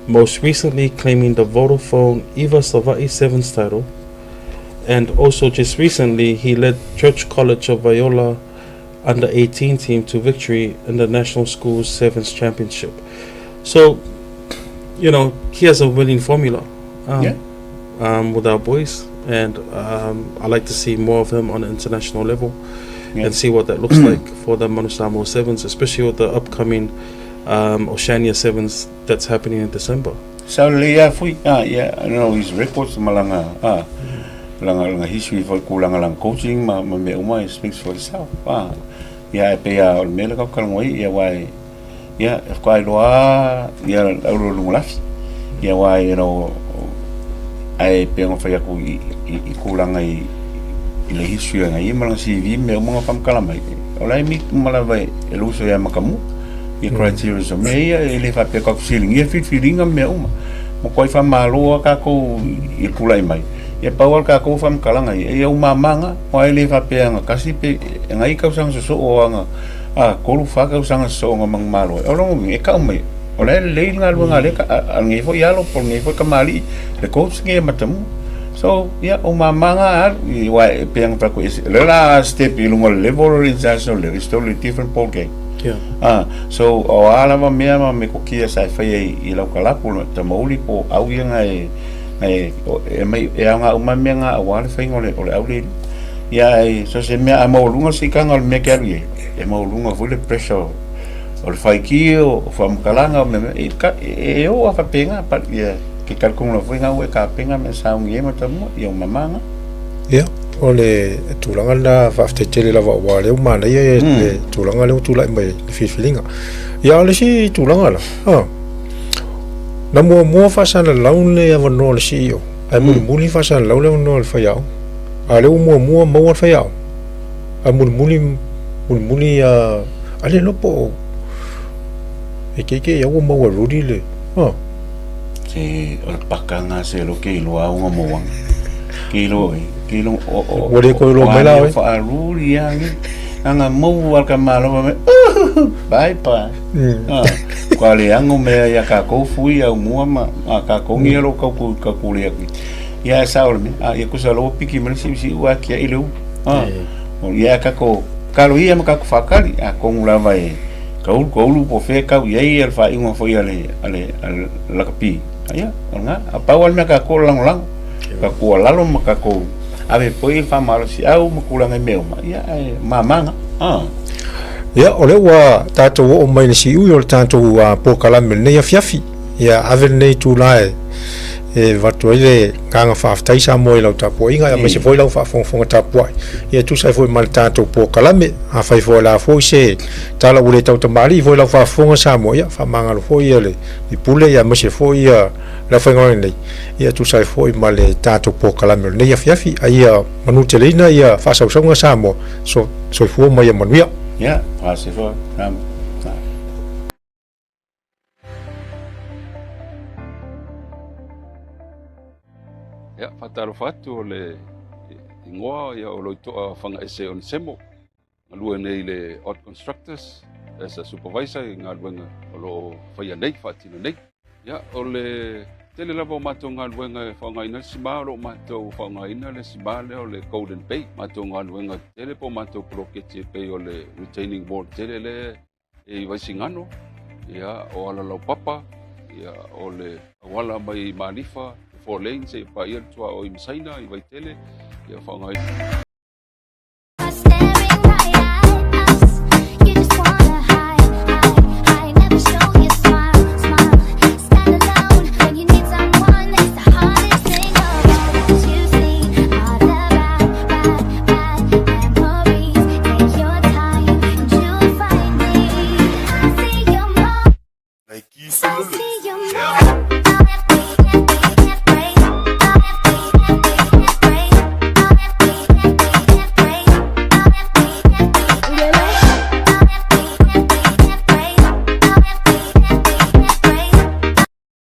most recently claiming the Vodafone Eva Savaii Sevens title. And also just recently, he led Church College of Viola under 18 team to victory in the National Schools Sevens Championship. So, you know, he has a winning formula with our boys. And I like to see more of him on an international level and see what that looks like for the Manu Samoa Sevens, especially with the upcoming Oceania Sevens that's happening in December. Sao lelei lava foi, ah, yeah, I don't know his records ma lana, ah, lana, lana history foi tulaga lana coaching ma, ma mea uma, it speaks for itself, ah. Ia, e pei lava o le mea lea tatou te talanoa ai, ia, aua e, ia, e faatoa iloa lava ia le au luga lafi, ia, aua, you know, ae pei ona fai atu i, i, i tulaga i, i le history o ia ma lana CV ma mea uma na faamatala mai, o la e meet uma lava e, e lou uso ia Matamua ia criteria o mea ia, e le faapea tatou fesiligia filifiliga ma mea uma. Matuai faamalo lava tatou i le tulai mai, ia pau lava le tatou faamatalaga ia, ia uma mama aua e le faapea na tasi pe nai tausaga sosoo ana a 3 4 tausaga sosoo na manumalo ai. O lona uiga e tau mai o la e lelei le galuega a lea a lenei foi alo po o lenei foi tamalii le coach lenei a Matamua. So ia o mama na alu aua e pei ona fai atu o lea o le a step i luga o le level o le international level, it's totally different ball game. Ah, so o a lava mea ma metotia sa e faia i lau kalapu Tamauli po o au ia na e e aumai e aoga uma mea na aua le faiga o le o le aulelei. Ia ae so se mea a maualuga le sikaga o le mea e te alu i ai, e maualuga foi le pressure o le faitio, o faamatalaga o mea e e oo lava faapena but ia ke talitonu lava foi na ua e tapena mea e sauni ai Matamua, ia o mama na. Ia, o le tulaga lena faafetai tele lava aua o lea ua manaia le tulaga lea ua tulai mai i le filifiliga. Ia, o le isi tulaga la, na muamua faasalalau le avanoa o le CEO, ae mulimuli faasalalau le avanoa o le faiaoga. A o lea ua muamua maua le faiaoga, ae mulimuli, mulimuli a le iloa po o e keikei au ua maua e Rudy le, Se o le paka na se lo ke iloa au nga mauaga. Ke iloa e, ke iloa o o Ua le toe iloa mai la oe. O whaaruri a ni. Anga mau al ka malo me. Bye bye. Ah, kua le ango mea ia kākou fui au mua ma a kākou ngia lo kau ku ka ku le aku. Ia e sao le mea. Ah, ia kusa lo piki mai si si ua kia i le u. Ah, o ia kako kalo ia ma kako whakari a kongu lava e Ka ulu, ka ulu po o fea e kau i ai le faaiuga foi a le, a le, a le lakapi. Ia, o lena. A pau lava le mea kākou o le lagolago. Ka tuualalo ma kākou ave foi le faamalosiau ma tulaga i mea uma, ia, ae mama na. Ah. Ia, o lea ua tatou oo mai i le siui o le tatou polokalame i lenei afiafi. Ia, ave lenei itula e e avatu ai le agaga faafetai Samoa i lau tapuaiga aemaise foi lau faafogafoga tapuai ia e tusa ai foi ma le tatou polokalame. Afai foi o le a foi se tala ua le tautamalii foi lau faafofoga Samoa, ia faamagalo foi le pule aemaise foi ia le aufaigaluega nei, ia e tusa ai foi ma le tatou polokalame o lenei afiafi, a ia manuteleina ia faasausauga a Samoa, so, soifua ma ia manuia. Ia, faasefua, Samoa. Ia, faatalofa atu o le igoa ia o Loitoa Fagaese Onesemo, galue nei i le Ott Constructors as a supervisor i galuega o lo o faia nei, faatino nei. Ia, o le tele lava o matou galuega e faaaogaina le sima, o lo o matou faaaogaina le sima lea o le Golden Bay. Matou galuega tele po o matou poloketi e pei o le retaining wall tele lea i Vaisigano, ia, o Alalaupapa, ia, o le auala mai Malifa, four lanes seia paia le tuaoi ma Saina i Vaitele, ia, faaaogaina.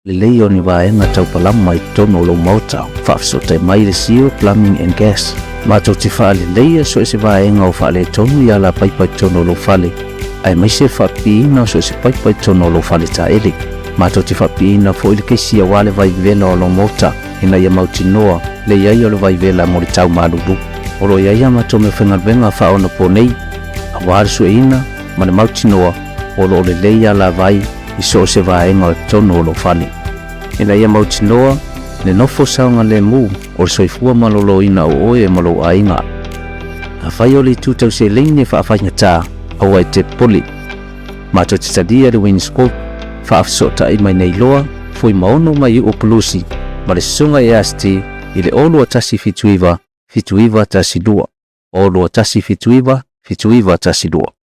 Lelei o ni vaega tau palama i totonu o lou maota, faafesootai mai le Seal Plumbing and Gas. Matou te faaleleia so o se vaega o faaletonu i ala paipa i totonu o lou fale, aemaise le faapipiina o so o se paipa i totonu o lou fale taele. Matou te faapipiina foi le kesi aua le vai vela o lou maota ina ia mautinoa le i ai o le vai vela mo le tau malulu. O lo o i ai a matou meafaigaluega faaonaponei aua le sueina ma le mautinoa o lo o lelei ala vai i so o se vaega o totonu o lou fale, ina ia mautinoa le nofo saogalemu o le soifua maloloina o oe ma lou aiga. Afai o le itu tau seleni e faafaigata, aua e te popole. Matou te talia le Winscope, faafesootai mai nei loa, Fuimaono mai Iu'u Pulusi ma le Susuga i Asti i le 0279 7912. 0279 7912.